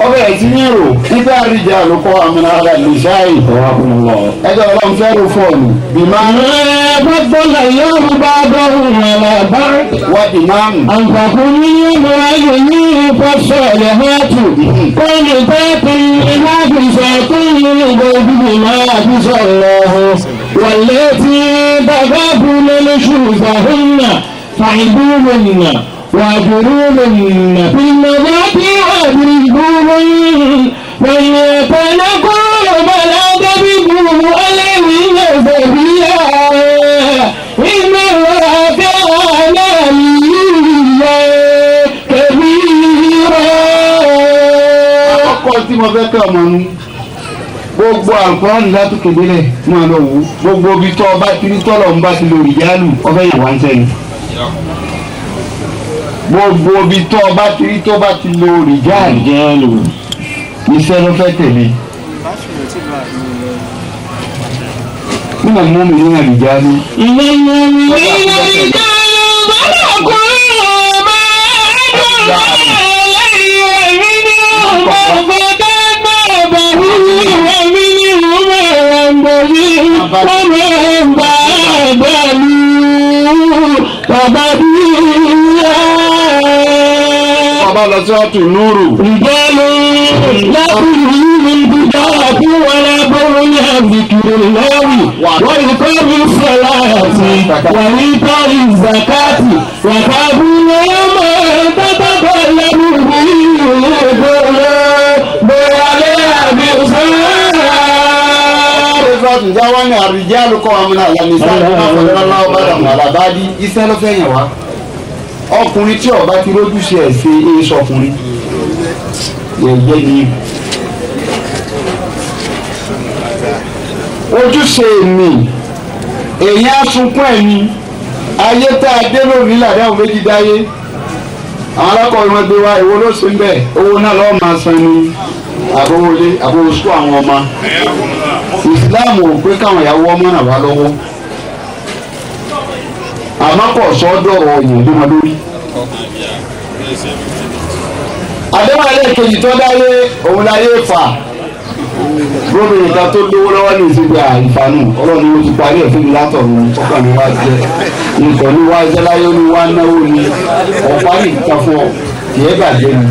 ọbẹ̀ ẹ̀ tí ní rò nígbà àríjà ló kọ́ àmìnà ara lè ṣáì. Ẹjọ́ Ọlọ́run fẹ́ rò fọ́ọ̀nù. Bìmá. فضل الله بعضهم على بعض Wá ìmáàmù. أنفقوا من أموالهم فالصالحات قانتات حافظات للغيب بما حفظ الله واللاتي تخافون نشوزهن فعظوهن واهجروهن في المضاجع واضربوهن وإن يتلقوا فلا تبغوا عليهن سبيلا إن الله كان عليا كبيرا. Àkọ́kọ́ tí mo fẹ́ kẹ́ ọmọ nu gbogbo àlùkùránì látòkè délẹ̀ máa lọ wò ó gbogbo ibi tó ọba ti ní tọ́lọ̀ ń bá ti lò rìjálù ọbẹ̀ yẹn wá ń sẹ́ni. Gbogbo ibi tó ọba ti rí tó bá ti lò rìjálù iṣẹ́ ló fẹ́ tẹ̀lé. Nígbà mú mi ní àrìjálù. إن المؤمنين رجال صدقوا ما عاهدوا الله عليه ومنهم من قضى نحبه ومنهم من ينتظر وما بدلوا تبديلا. Ọba lọ sí ọtún núrù. رجال لا تلهيهم تجارة ولا بيع عن ذكر الله وإقام الصلاة وإيتاء الزكاة وخافوا يوما تتقلب فيه القلوب والأبصار. Sọ́ọ̀tù jáwọ́ ní àrìjálù kọ́ àmúna àlàmísà ọlọ́wọ́ bá dàmú àlàbádí iṣẹ́ ló fẹ́ yàn wá. Ọkùnrin tí ọba ti rójúṣe ẹ̀ ṣe é sọkùnrin yẹ̀yẹ́ ni. Ojúṣe mi èyí á sunkún ẹ̀ ni ayé tá a dé lónìí làdáhùn méjì dáyé. Àwọn alákọ̀wé wọn gbé wá èwo ló ṣe ń bẹ̀ owó náà lọ́ọ́ máa san ni àbówọlé àbówosú àwọn ọmọ. Ìsìláàmù ò pé káwọn ìyàwó ọmọ náà wá lọ́wọ́ àmọ́ kò sọ dọ̀rọ̀ ọ̀yàn ló máa lórí. Àdéhùn ẹlẹ́ẹ̀kejì tó dáyé òun láyé fà gómìnà kan tó lówó lọ́wọ́ ní ìsìnkú àìfànù Ọlọ́run ló ti parí ẹ̀ fún mi látọ̀run ọkàn mi wá jẹ́ nǹkan ní wá jẹ́ láyé ní wá náwó ni ọ̀pá ní nǹkan fún ọ kìí bàjẹ́ ni.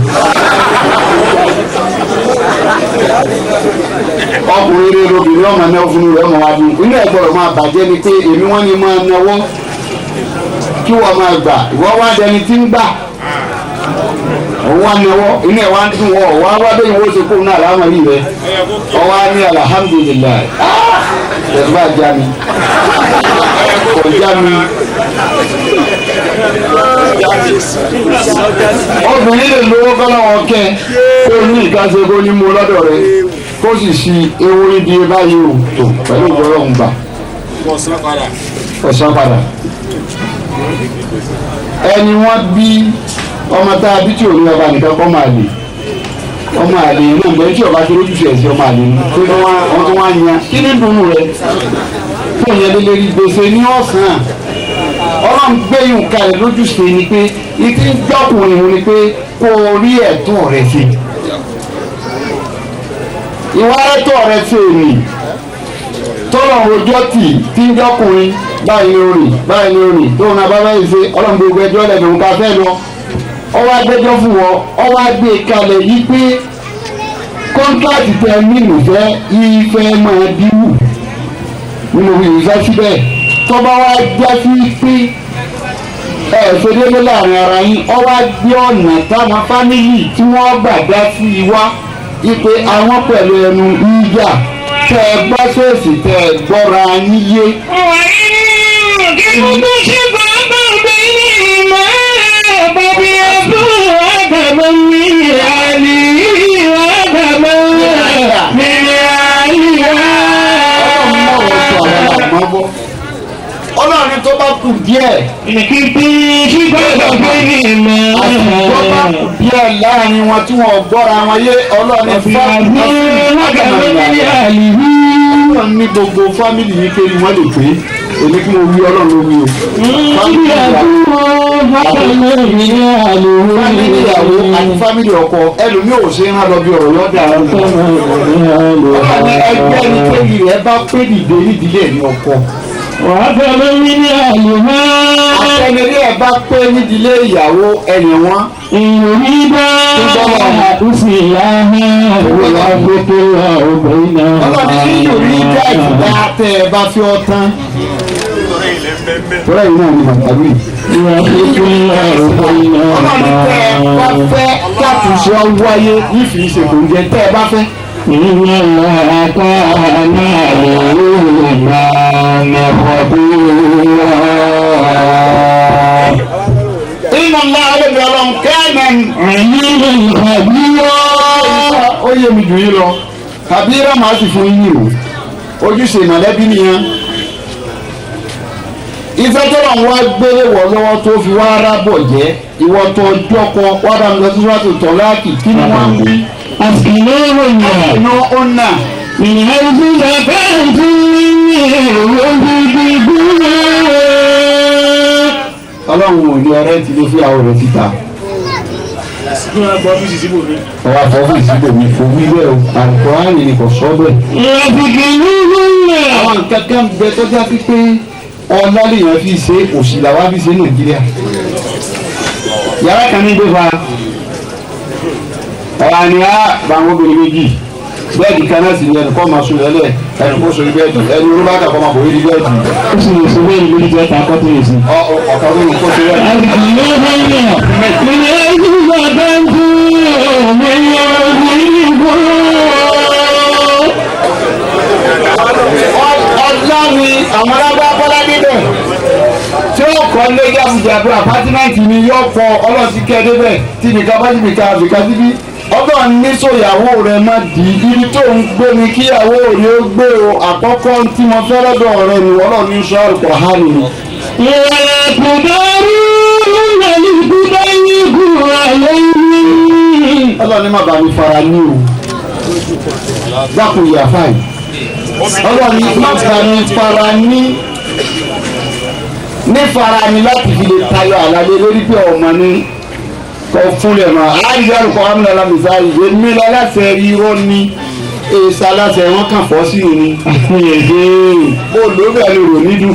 Ọkùnrin rere obìnrin ọmọ náà fún mi rẹ ọmọ wa dùn inú ẹ̀ gbọ́dọ̀ máa bàjẹ́ ni pé èmi wọ́n ní máa náwó kí wọ́n máa gbà ìwọ wá dẹni tí ń gbà òun wá náwó inú ẹ̀ wá ń dùn wọ́ wá wá bẹ́ẹ̀ wọ́n ṣe kóun náà láwọn rí rẹ ọwọ́ á ní alhamdulillahi tẹ̀síwá já mi kò já mi. Obìnrin lè lówó kọ́lọ́wọ́ kẹ́ kó ní ìkáṣe kó ní mú lọ́dọ̀ rẹ kó sì ṣi ewu níbi báyìí ò tó pẹ̀lú ìgbọ́rọ̀ ń gbà ọ̀sán padà. Ẹni wọ́n bí ọmọ tá a bí tí ò ní ọba nìkan kọ́ máa lè ọmọ àlè náà bẹ́ẹ̀ tí ọba ti rójúṣe ẹ̀sìn ọmọ àlè ní pé wọ́n tún wá yan kí ní dùnú rẹ fún ìyẹn lélẹ́rí gbèsè ní ọ̀sán. Ọlọ́run gbé yùn kalẹ̀ lójúṣe ni pé ìtí ń jọkùnrin òun ni pé kó o rí ẹ̀tọ́ rẹ̀ sí. Ìwà ẹ̀tọ́ rẹ̀ sí èmi tọ́lọ̀ rojọ́ tì tí ń jọkùnrin báyìí ní orin báyìí ní orin tóun náà bá báyìí ṣe Ọlọ́run gbogbo ẹjọ́ lẹ́nu ká fẹ́ lọ. Ọwọ́ agbẹjọ́ fún wọn, ọwọ́ agbé kalẹ̀ yí pé kọ́ńtàtì tẹ nínú fẹ́ ìfẹ́ máa díwù nínú ìfẹ́ síbẹ̀ tọ́ba wa já sí pé ẹ ṣedéédé láàrin ara yín ọwọ́ agbé ọ̀nà táwọn fámìlì tí wọ́n gbà dá sí i wá ipe àwọn pẹ̀lú ẹnu ìjà tẹ ẹ gbọ́ sèèsì tẹ ẹ gbọ́ra yín yé. Ọlọ́run tó bá kù díẹ̀. Àsìkò bá kù díẹ̀ láàrin wọn tí wọ́n gbọ́ra wọn yé Ọlọ́run fámìlì ní gbogbo fámìlì yìí pé wọ́n lè pé èmi kí mo wí Ọlọ́run ló wí o. Fámìlì ìyàwó àti fámìlì ọkọ ẹlòmíì ò ṣe é rán lọ bí ọ̀rọ̀ yọ̀ọ́ dà ọ́. Ọlọ́run ẹgbẹ́ ní kéwì rẹ̀ bá pé dìde nídìílé ní ọkọ. Àtẹnudí ẹ̀ bá pé nídìílé ìyàwó ẹ̀yìn wọn. Ọlọ́run ní yòrí dá ìgbà tẹ́ ẹ bá fi ọ tán. Tọ́lá yìí náà ni màtàlú yìí. Ọlọ́run tẹ́ ẹ bá fẹ́ kàtúnṣe ọ wáyé nífìí ṣe kò ń jẹ tẹ́ ẹ bá fẹ́. إن الله كان عليما خبيرا. إن الله كان عليما خبيرا. Ó yé mi jù yín lọ kàbírà máa sì fún yín o ojúṣe mọ̀lẹ́bí nìyẹn. Iṣẹ́ tó lọ́n wá gbélé wọ̀ lọ́wọ́ tó fi wá rábọ̀ jẹ́ ìwọ tó jọkọ wá bá mi lọ sí sọ́tò tọ́láàkì kí ni wọ́n ń wí. أسكنوهن أسكنوهن من حيث سكنتم من وجدكم. Ọlọ́run ò ní ọrẹ́ ti lè fi àwọn rẹ̀ síta. Ọwọ́ àfọ́fíìsì síbòmí kò wí bẹ́ẹ̀ o, Àlùkùránì ni kò sọ bẹ́ẹ̀. Àwọn nǹkan kan bẹ tó já sí pé ọlá lèèyàn fi ṣe òṣì làwa fi ṣe Nàìjíríà. Yàrá kan ní gbéfa. Ọ̀rọ̀ ni a bá àwọn obìnrin méjì bẹ́ẹ̀dì kan náà sì ni ẹnì kọ́ máa sùn lẹ́lẹ̀ ẹnì kó sórí bẹ́ẹ̀dì ẹni olúbàdàn kọ́ máa bòrí bẹ́ẹ̀dì. Ó sì lè sọ bẹ́ẹ̀ lórí jẹ́ ta kọ́ tó lè sùn. Ọ̀kan ló ń kó sórí bẹ́ẹ̀dì. Ọlá ni àwọn alábá bọ́lá débẹ̀ tí ó kọ́ lé yàgùjàgbé àpátímẹ́ǹtì ni yóò kọ ọlọ́sìnkẹ́ débẹ̀ tí nìkan bá síbi ká àbíká síbí ọgbọ́n ní sòyàwó rẹ̀ má di ibi tó ń gbé ni kíyàwó rẹ̀ ó gbé o àkọ́kọ́ tí mo fẹ́ lọ́dọ̀ rẹ̀ ni Ọlọ́run ní sọ Al-Qur'ani ni. Ọlọ́run ní má bàa mi fara ní o dákun ìyá fáì Ọlọ́run ní má bàa mi fara ní ní fara ní láti fi lè tayọ àlàyé lórí pé ọmọ ní kọ fúnlẹ̀ mọ́ àyè alùpùpù amúnalá mìsáyì èmi lọ́láṣẹ irọ́ ni èsì aláṣẹ wọn kàn fọ́ sí ni mo lò bẹ́ẹ̀ ló rò nídùú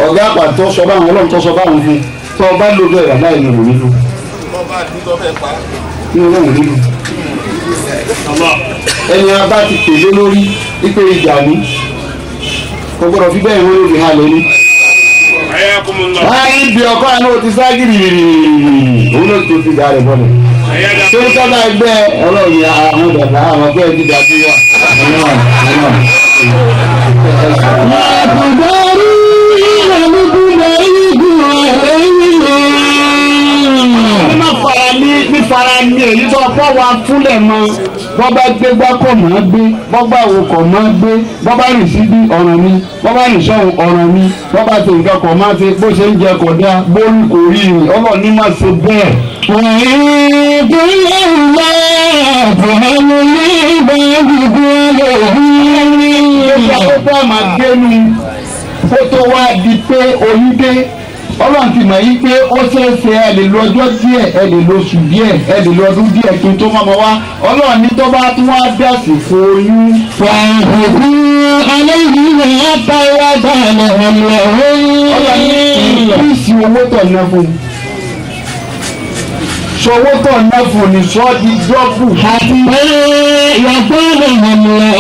ọ̀gá àgbà tó sọ báwọn Ọlọ́run tó sọ báwọn fún tó ọba lò bẹ́ẹ̀ rà láì ní rò nídùú ní Ọlọ́run nídùú ẹni abá ti pèlé lórí ipe ìjà ni kò gbọdọ̀ fi bẹ́ẹ̀ wọ́n ló fi halẹ̀ ni. Láyé bí ọkọ àná o ti sá gírígírí òun ló tó ti dà rẹ̀ bọ́lẹ̀. Tó ń sábà ẹgbẹ́ Ọlọ́run ni àwọn bàbá àwọn ẹgbẹ́ ti dàbí wà. Ní fara ní èyí tó ọ̀pọ̀ wa fúnlẹ̀ mọ́ bọ́ bá gbé gbá kọ̀ mọ́ gbé bọ́ bá wo kọ̀ mọ́ gbé bọ́ bá rìn síbí ọ̀ràn mi bọ́ bá rìn sọ́hun ọ̀ràn mi bọ́ bá ṣe nǹkan kọ̀ máa ṣe bó ṣe ń jẹ kọ̀ dá bórí kò rí rìn Ọlọ́run ní má ṣe bẹ́ẹ̀. Ó bá máa gbénu kó tó wá di pé oyún dé ọlọ́run ti mọ̀ yí pé ó ṣeéṣe ẹ lè lo ọjọ́ díẹ̀ ẹ lè lo oṣù díẹ̀ ẹ lè lo ọdún díẹ̀ kí n tó mọ́mọ́ wá ọlọ́run ní tó bá tún wá dẹ̀sì fún oyún. fàhùkù aléyìí àtàwádà ọlọ́run ní ìpínsì owó tọ̀ ná fún un. Sọwọ́ tọ̀ ná fún ní sọ́ di dọ́bù. àti yàgbọ́n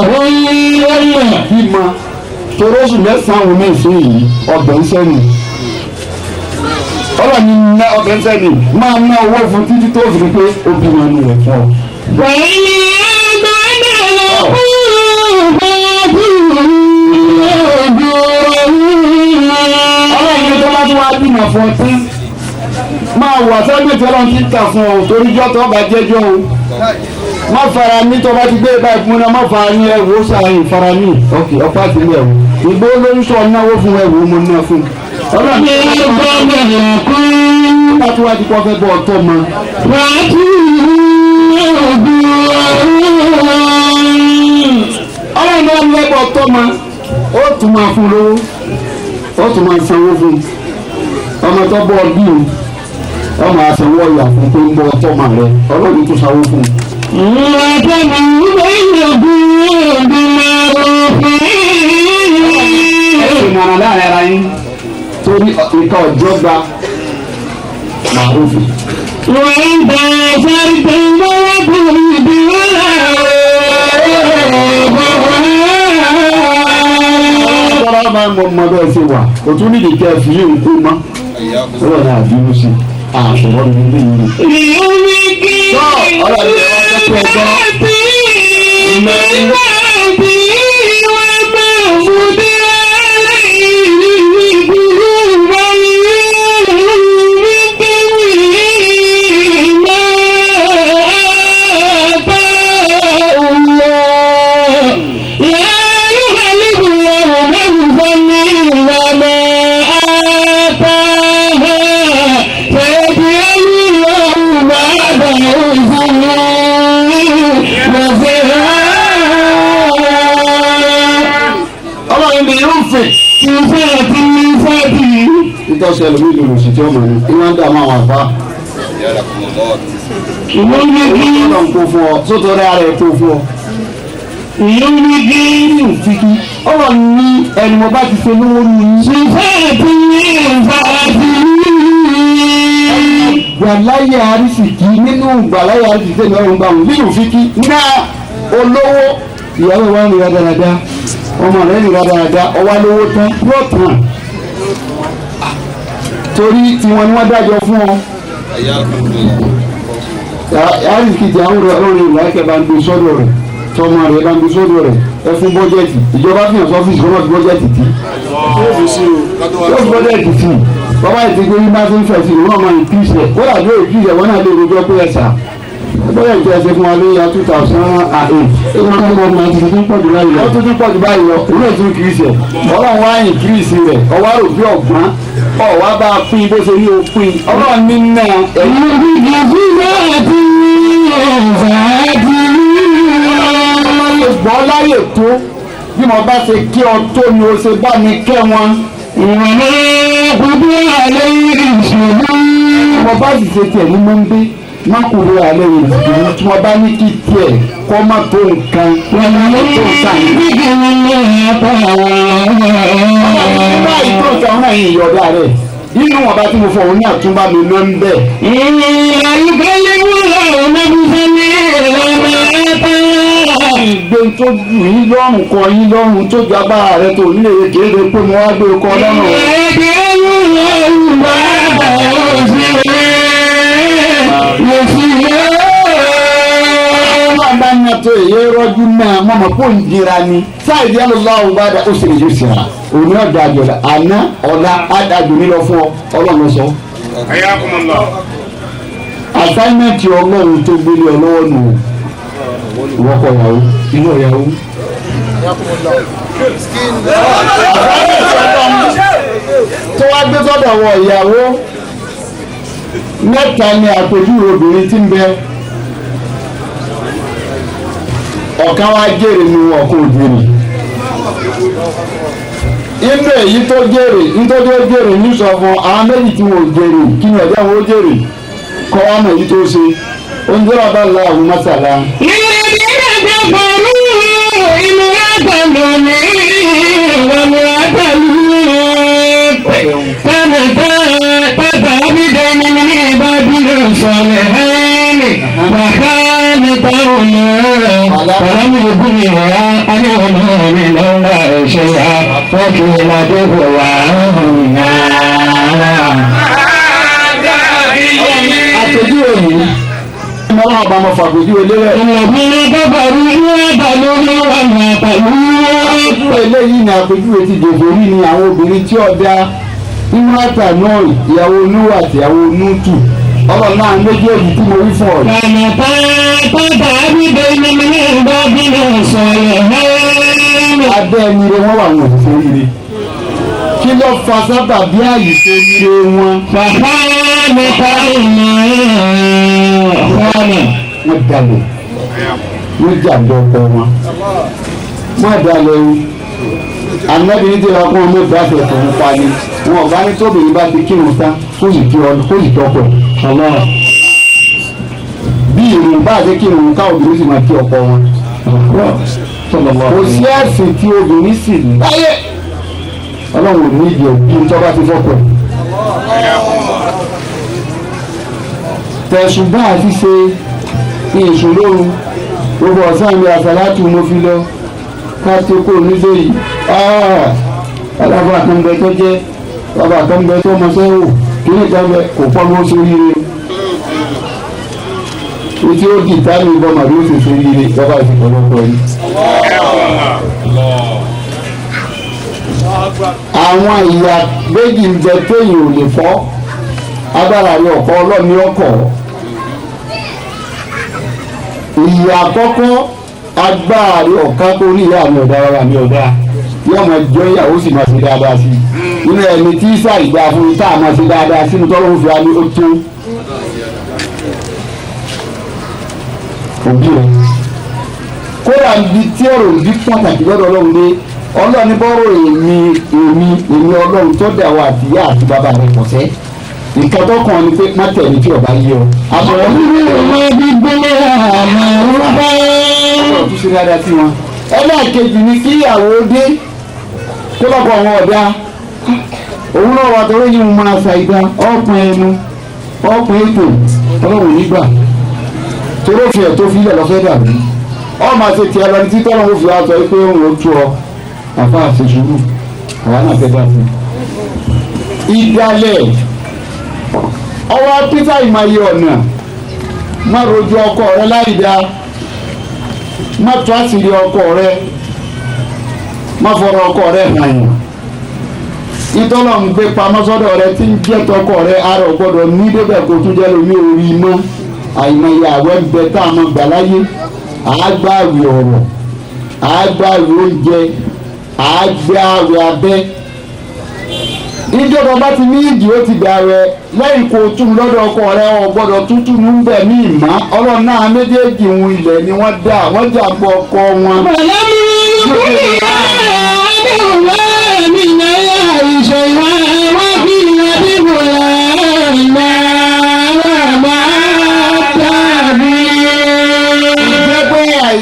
ọ̀hún bímọ torósù mẹ́sàn-án òun ní ìsìn yìí ọbẹ̀ ń sẹ́nu ọlọ́run ní ná ọbẹ̀ ń sẹ́nu máa ná owó fún títí tó fi pé ó bímọ inú rẹ̀ fún ọ. Ọlọ́run ní tó bá tún wá bímọ fún ọ tán máa wà sẹ́gbẹ̀ẹ́ tí ọlọ́run ti ń tà fún ọ torí jọ́ tó bá jẹ́jọ́ o má fara ní tó bá ti gbé báyìí fún náà má fara ní ẹwò sàáyìn fara ní ọkì ọpá ti ní ẹwò ìgbó lórí sọ náwó fún ẹwò mo ná fún ọlọ́run ní bá tó wá di kó fẹ́ bọ́ ọtọ́ mọ. Ọlọ́run náà ń lẹ́bọ̀ ọtọ́ mọ ó tún máa fún lówó ó tún máa sanwó fún ọmọ tó bọ́ ọ bí o ọmọ àsanwó ọ̀yà fún pé ń bọ́ ọtọ́ mọ rẹ ọlọ́run tó sanwó fún un. Ìmọ̀ràn láàrin ara yín torí ìka ọjọ́ gba màrúfù. Tọ́lá máa ń mọ ọmọ bẹ́ẹ̀ ṣe wà, kò tún nídìí kẹ́ ẹ fi yé nkú mọ́. Ọlọ́run náà bínú sí i, àṣọwọ́ mi ní ìlú. Tọ́ ọlọ́run ní ọjọ́ pé ẹgbọ́n. Ọlọ́run ní irúfin. Ìtọ́sẹ̀ lómi ìlú òsì tí ó mọ̀ ní, ìwọ́n ń dààmú àwọn àfa. Ọlọ́run kó fún ọ, sótò rẹ̀ ara ẹ̀ kó fún ọ. Ọlọ́run ní ẹni mo bá ti ṣe lówó ní gbàláyé àrísìkí nínú gbàláyé àrísìkí tẹ̀lé ọ̀run gbà wọ́n nínú fíkí ná olówó ìyàwó wa ń rira dáadáa ọmọ rẹ̀ ń rira dáadáa ọwá lówó tán yóò tán torí tiwọn ni wọ́n dájọ́ fún ọ. Àrísìkí ti àwọn ọ̀rọ̀ rẹ̀ láìpẹ́ bá ń gbé sọ́dọ̀ rẹ̀ tọmọ rẹ̀ bá ń gbé sọ́dọ̀ rẹ̀ ẹ fún bọ́jẹ̀tì ìjọba fi hàn sọ́fíìsì kọ́mọ̀ fi bọ́jẹ̀tì tì yóò fi bọ́jẹ̀tì tì bàbá yìí ti gbé ní bá ti ń fẹ̀ sí ìwọ́n máa increase ẹ̀ kódà bí increase ẹ̀ wọ́n náà lè rojọ́ pé ẹ̀ sà bọ́jẹ̀tì tí a ṣe fún wa lórí ya 2008 ó tún tún pọ̀ jù báyìí lọ òun náà tún increase ẹ̀ ọlọ́run wá increase rẹ̀ ọwọ́ àrò bí ọ̀gbọ́n ọ̀wá bá a pín bó ṣe ní o pín ọlọ́run ní náà ẹ̀yìn gbọ́ láyè tó bí mo bá ṣe kí ọ tó ni o ṣe bá mi kẹ́ wọn. Mo bá sì ṣe tiẹ̀ ní mọ́ńdé má kúrò alẹ́ ìṣòro tí mo bá ní kí tiẹ̀ kọ́ má tó nǹkan tó nǹkan yìí. Báyìí tó nǹkan náà yìí yọ̀dá rẹ̀ nínú wọn bá tí mo fọ òun náà tún bá mi ná ń bẹ̀. Ìgbé tó jù yín lọ́rùn kọ yín lọ́rùn tó ju agbára rẹ tó nílé kéde pé mo wá gbé kọ lọ́rùn. Ọlọ́run bá ní ọtọ èyí rọ́jú náà mọ̀mọ́ kó ń jira ni sáìdì ẹlọ́lá bá dá ó sì lè yóò sira òní ọ̀dà àjọ̀dá àná ọ̀la àdàjò nílọ fún ọ ọlọ́run sọ. Assignment ọlọ́run tó gbélé ọ lọ́wọ́ nù ìwọ́kọ̀ ìyàwó inú ìyàwó. Tó wá gbé sọ́dọ̀ wọ ìyàwó mẹ́ta ni àpèjúwe obìnrin tí ń bẹ ọ̀kan wá jèrè nu ọ̀kan òjèrè. Inú èyí tó jèrè nítorí ó jèrè ní sọ fún àwọn méjì tí wọn ò jèrè kí ni ọ̀jẹ̀ wọn ó jèrè kọ́ wa mọ̀ èyí tó ṣe oúnjẹ bàbá la àwọn mọ́sálà. فلم يغنها عنهما من الله شيئا وقيل ادخلا النار. Àpèjúwe yìí ọlọ́run ọba mo fàpèjúwe lélẹ̀. الذين كفروا يعملون وما Àpèjúwe eléyìí ni àpèjúwe ti dèbò rí ni àwọn obìnrin tí ọ̀dà ìmúrátà náà ìyàwó Núhù àti ìyàwó Nútù ọlọ́run náà méjèèjì tí mo wí fún ọ. Abẹ́ ẹni rẹ wọ́n wà wọn ò fún ire. Kí ló fa sábà bí àyè tó ire wọn? Wọ́n dalẹ̀, wọ́n jàǹdọ̀ ọkọ wọn. Wọ́n dalẹ̀ o. Ànábì ní tẹ́lẹ̀ ọkọ wọn mẹ́ta àti ẹ̀kọ́ ń pa ni. Wọn ò bá ní tóbìnrin bá ti kírun tán kó sì kí ọkọ ẹ̀. Bí ìrùn bá ti kírun ká obìnrin sì máa kí ọkọ wọn. Kò sí ẹ̀sìn tí obìnrin sì láyé. Ọlọ́run ò ní ìdí òbí tó bá ti fọ́pọ̀. Tẹ̀sùn bá àti ṣe èso lóru gbogbo ọ̀sán mi àsàlátù mo fi lọ ká tó kó nílé yìí. Alábà kan bẹ tó jẹ́ bàbá kan bẹ tó mọ sẹ́wò kí ní kan bẹ kò pọ́ mọ́ sórí rẹ̀. Etí ó di ìtàlù ìbọn màdó ó sì sórí rẹ̀ bàbá ìsìnkú ọlọ́pọ̀ yìí. Àwọn ìyá méjì ń bẹ téèyàn ò lè fọ́ agbára rẹ̀ ọ̀kọ́ ọlọ́ọ̀ni ọkọ̀. Ìyá àkọ́kọ́ agbára rẹ̀ ọ̀ká tó ní ìyá mi ọ̀dá rárá mi ọ̀dá yóò máa jọ ìyàwó sì máa ṣe dáadáa sí i nínú ẹni tí sàìgbà fún mi tá a máa ṣe dáadáa sínú tọ́lọ́hún fi wá ní ó tó òbí rẹ̀. Kódà ibi tí ọ̀rọ̀ òbí pàtàkì lọ́dọ̀ ọlọ́run dé ọlọ́run ní bọ́rọ̀ èmi èmi èmi ọlọ́run tó dà wá àti ìyá àti bàbá rẹ̀ pọ̀ sẹ́ nǹkan tó kàn ní pé má tẹ̀lé tí ọba yé ọ. Àbọ̀rọ̀ ọ̀rọ̀ tún ṣe dáadáa sí wọn. Ẹlẹ́ẹ̀kejì ni kí ìyàwó dé kó lọ́kọ̀ àwọn ọ̀dà òun náà wà torí yìí mo máa ṣàìdá ọ̀pọ̀ ẹnu ọ̀pọ̀ ètò ọlọ́run nígbà torí òfin ẹ̀ tó fi ilẹ̀ lọ́fẹ́ dàbí ọ máa ṣe tiẹ̀ lọ ní títọ́ lọ́wọ́ fi aṣọ pé òun ò tú ọ àfa àṣẹ sùúrù àwa náà fẹ́ dà sí. Ìdálẹ̀ ọwọ́ Peter ìmọ̀ye ọ̀nà má rojú ọkọ rẹ láì dáa má tú àṣírí ọkọ rẹ má fọ̀rọ̀ ọkọ rẹ hàn yàn ìtọ́lọ̀ ń gbé pamọ́ sọ́dọ̀ rẹ tí ń jẹ́ tọkọ rẹ ara ò gbọ́dọ̀ ní débẹ̀ kó tún jẹ́ lómi orí mọ́ àìmọye àwẹ̀ ń bẹ tá a mọ gbà láyé àágbáwì ọ̀rọ̀ àágbáwì oúnjẹ àágbáwì abẹ́ ìjọba bá ti ní ìdí ó ti gbà rẹ lẹ́yìn kó tún lọ́dọ̀ ọkọ rẹ ò gbọ́dọ̀ tútù ń bẹ̀ ní ìmọ̀ ọlọ́run náà méjèèjì ń ilẹ̀ ni wọ́n dá wọ́n jà pọ̀ ọkọ wọn.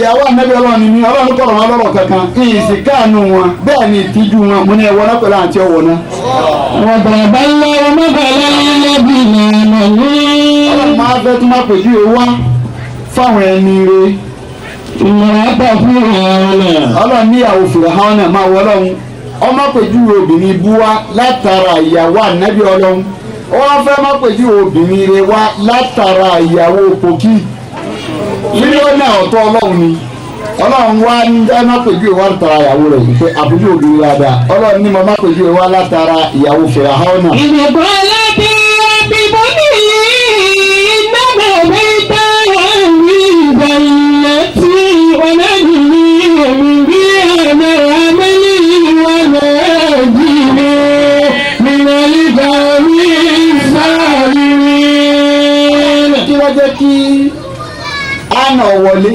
Ìyàwó ànábì ọlọ́run ni mí ọlọ́run kọ̀rọ̀ wọn lọ́rọ̀ kankan ìyìnsì káànù wọn bẹ́ẹ̀ ni ìtìjú wọn mo ní ẹwọ́ náà pẹ̀lú àti ọwọ́ náà. Ọlọ́run máa fẹ́ tún máa pèjú ewa fáwọn ẹni re. Ọlọ́run níyàwó Fìràhánà máa wọ ọlọ́run ọmọ pèjú obìnrin bú wa látara ìyàwó ànábì ọlọ́run ó wá fẹ́ má pèjú obìnrin re wá látara ìyàwó pòkì mílíọ̀nù ọ̀tọ̀ ọlọ́run ni ọlọ́run wá ń dá má pèjú ìwà látara ìyàwó rẹ̀ yìí pé àpèjú obìnrin dáadáa ọlọ́run ní mo má pèjú ìwà látara ìyàwó Fìràhánà. Ìdìbò alábí bíbọ́ nìyí ìnáwó mẹ́ta wà ní ìbẹ̀lẹ̀ tí ọlọ́dúnrún èmi bí ẹ̀mẹ́ amẹ́lí wà lẹ́ẹ̀dínlẹ́ mìíràn ní sáré. Kí ló jẹ́ kí àna wọlé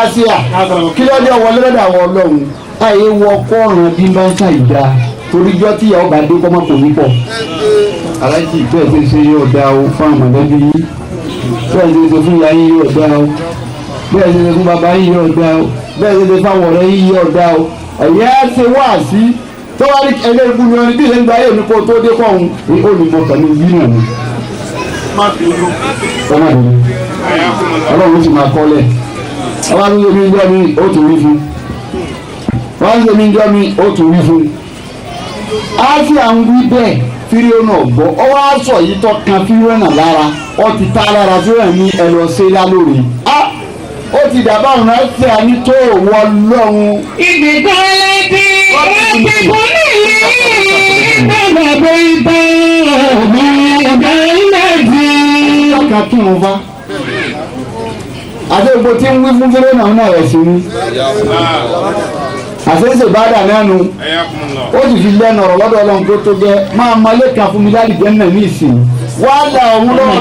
Asia kí ló dé wọlé lọ́dọ̀ àwọn ọlọ́run àyè wọ kọ́ọ̀ràn bí bá ń ṣàìdá Torí jọ́ tí ìyàwó bá dé kọ́mọ́ kò ní pọ̀. Aláàjì bẹ́ẹ̀ ṣe ṣe yóò dá o fún àwọn mọ̀lẹ́bí yín. Bẹ́ẹ̀ ṣe ṣe fún ìyá yín yóò dá o. Bẹ́ẹ̀ ṣe ṣe fún bàbá yín yóò dá o. Bẹ́ẹ̀ ṣe ṣe fáwọn ọ̀rẹ́ yín yóò dá o. Ẹ̀yẹ́ ṣe wá sí tọ́wá ní ẹlẹ́gbù ni wọ́n ní bí ìṣe ń gba ayé mi kó tó dé kọ́ òun ní olùmọ̀kàn ní bí náà ni. Ọlọ́run sì máa kọ́lẹ̀. Ọba tó ṣe mí jọ́ mi ó tún rí fún. Wọ́n ṣe mí jọ́ mi ó tún rí fún. Á sì à ń wí bẹ́ẹ̀ fíríọ́nà ọ̀gbọ́. Ọ wá sọ yìí tó kan fíríọ́nà lára. Ọ ti tá lára fíríọ́nà ní ẹ lọ sí lálórí. Ó ti dàbá òun á sì àní tó wọ lọ́hùn. Ibi kọ́lé tí wọ́n ti kú nílé ìgbàgbọ́ ìgbà ìgbà ìgbà. Ọkà kí wọn bá. Àti epo tí ń wí fún fíríọ́nà náà rẹ̀ sí ni. Àṣẹ̀ṣẹ̀ bá dà náà nu. Ó sì fi lẹ́nu ọ̀rọ̀ lọ́dọ̀ Ọlọ́run tó tó gẹ́ máa mọ ilé kan fún mi láti jẹ́ náà ní ìsìn. Wàhálà òun lọ́wọ́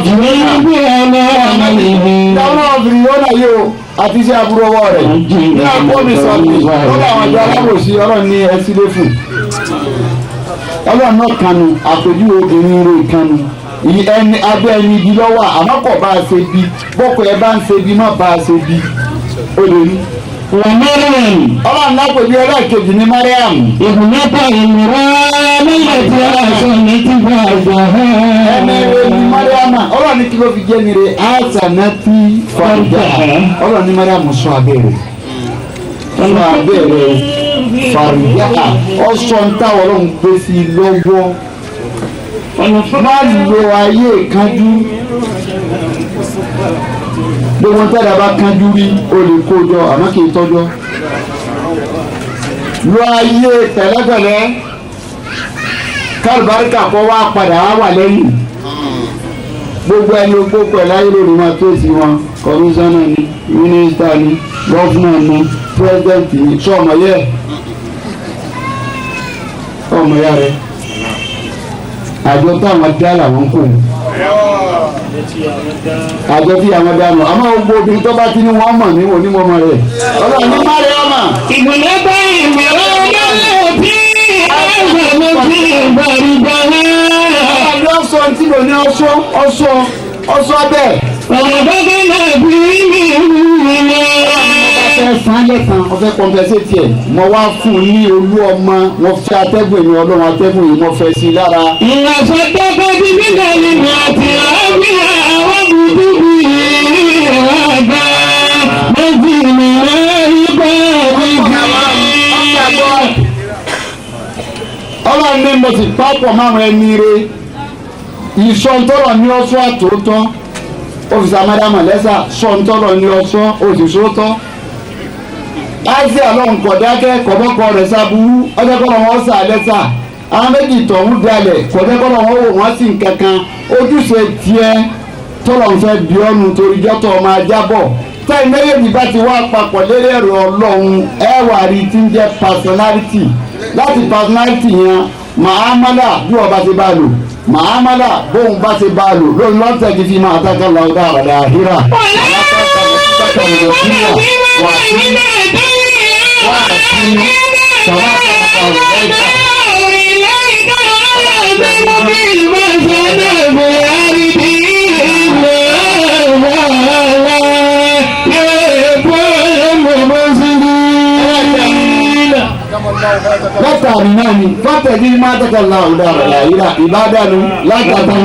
fìrìhónà yìí o àti iṣẹ́ aburú ọwọ́ rẹ̀. Ní àpò mi sọ̀tì lọ́dọ̀ àwọn àjọ alábòsí Ọlọ́run ní ẹsí lé fún. Ọlọ́run náà kanu àpèjúwe obìnrin rẹ̀ kanu. Ẹni abẹ́ ẹni ibi lọ́wọ́ àmọ́ kò bá a ṣe bí bọ́kọ̀ ẹ bá ń ṣe bí má bá a ṣe bí ó lè rí. Ọlọ́run lápèjúwe ẹlẹ́ẹ̀kejì ní Mariam. Ìbùnátà ìmìíràn nígbà tí aṣọ mi ti bá àgbà hàn. Ẹni rẹ̀ ní Mariam. Ọlọ́run ní kí ló fi jẹ́ ni rẹ̀ àṣànàtì fàjà. Ọlọ́run ní Mariam sọ abẹ́ rẹ̀. Sọ abẹ́ rẹ̀ fàjà. Ọ̀sọ̀ ń táwọn Ọlọ́run gbé sí i lọ́wọ́. Má lo ayé ìkánjú. Gbogbo ń tẹ́lẹ̀ bá kánjú rí o lè kó jọ àmọ́ kì í tọ́jọ́. Lo ayé pẹ̀lẹ́pẹ̀lẹ́ kálùbáríkà kọ́ wá padà wá wà lẹ́yìn. Gbogbo ẹni ogbó pẹ̀lú ayé lórí máa tó sí wọn. Kọmíṣánná ni, mínísítà ni, gọ́fúnà ni, pírẹ́sidẹ́ǹtì ni, sọ ọmọ yẹ ọmọ yá rẹ. Àjọ táwọn dá làwọn kò ní. Àjọ tí àwọn dá nù. Àmọ́ gbogbo obìnrin tó bá ti ní wọ́n mọ̀ ní onímọ̀ọ́mọ rẹ̀. Ọlọ́run ní má rẹ̀ ọmọ. Ìbùnátà ìmìíràn nígbà tí aṣọ mi ti bá àgbà hàn. Ọlọ́run ọ̀sọ́ tí mo ní ọ̀sọ́ ọ̀sọ́ ọ̀sọ́ bẹ́ẹ̀. Ọ̀rọ̀ bá náà bí mi wúwo. Ọfẹ́ san lẹ́sàn ọfẹ́ kọ́mpẹ́sẹ̀tì ẹ̀. Mo wá fún un ní olú ọmọ mo fẹ́ atẹ́gùn èmi Ọlọ́run atẹ́gùn yìí mo fẹ́ sí i lára. Ìrọ̀sọ̀ tẹ́kọ̀ tí nígbà yìí àti àbí àwọn bùbù ìrọ̀bà méjì nìyẹn ìgbà ìgbà. Ọlọ́run ní mo sì pápọ̀ márùn ẹni re ìsọ̀ntọ́rọ̀ ní ọ̀ṣọ́ àtòótọ́ òfìsà mádàmà lẹ́sà sọ̀ntọ́rọ̀ ní ọ̀ṣọ́ òṣìṣótọ́. Láìsí àlọ́hùn kọ̀dákẹ́ kọ̀bọ́kọ rẹ̀ sábúrú ọjọ́kọ́rọ̀ wọn sà lẹ́sà àwọn méjì tọ̀hún dalẹ̀ kọ̀dẹ́kọ́rọ̀ wọn wò wọ́n sì nkankan ojúṣe tiẹ̀ tọ́lọ̀ ń fẹ́ bí ọ́nu torí jọ́tọ̀ ọmọ ajá bọ̀ táì méjèèjì bá ti wá papọ̀ lérí ẹ̀rọ Ọlọ́run ẹ̀wà rí ti ń jẹ́ personality láti personality yẹn màámálà bí wọ́n bá ti bá lò màámálà bóun bá ti bá lò lóun lọ́tẹ̀ kí fi máa tákà lọ́dà àràdà híra. Látàrí náà ni fàtẹ̀dí máa tẹ́kọ̀ láwùdá rẹ̀ ìlà ìbádànù látàrí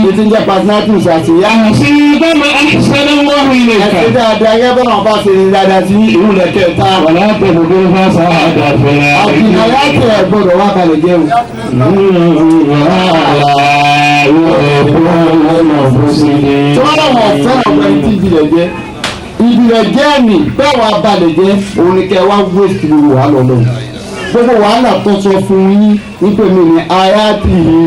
ètí ń jẹ́ personality ṣàṣeyá. Ẹ̀sìn dáadáa yẹ bọ́lá wọn bá ṣe ní dáadáa sí ìwúlẹ̀ kẹta. Àfihàn yàtọ̀ ẹ̀ gbọ́dọ̀ wá balẹ̀ jẹ́ o. Tí wọ́n lọ́wọ́ fẹ́ràn ọ̀gbẹ́ni tí ìbílẹ̀ jẹ́ ìbílẹ̀ jẹ́ mi bẹ́ẹ̀ wàá balẹ̀ jẹ́ òun ni kẹ́ wá waste gbogbo wàhálà ọlọ́run gbogbo wàhálà tó sọ fún yín wípé mi ni aya ti yí.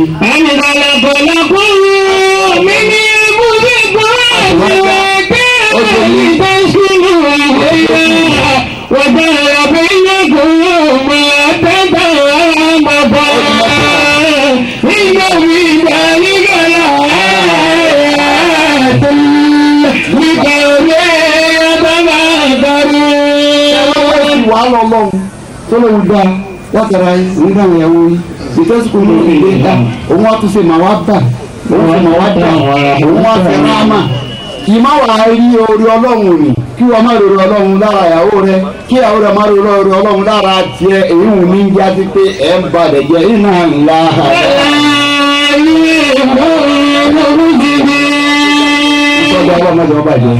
Wàhálà ọlọ́run tó lóun dá Látara òun dáhùn ìyàwó yìí ìtọ́síkò ní ìlé ta òun wá tún ṣe màá wá bà òun ṣe màá wá dà òun wá fẹ́ ráàmà kì í má wàá rí orí ọlọ́run rìn kí wọ́n má rí orí ọlọ́run lára ìyàwó rẹ kí ìyàwó rẹ má rí orí ọlọ́run lára tiẹ̀ èyí wù mí já sí pé ẹ̀ ń balẹ̀ jẹ́ iná ńlá. Ìtọ́jú ọlọ́mọdé ọba jẹ́.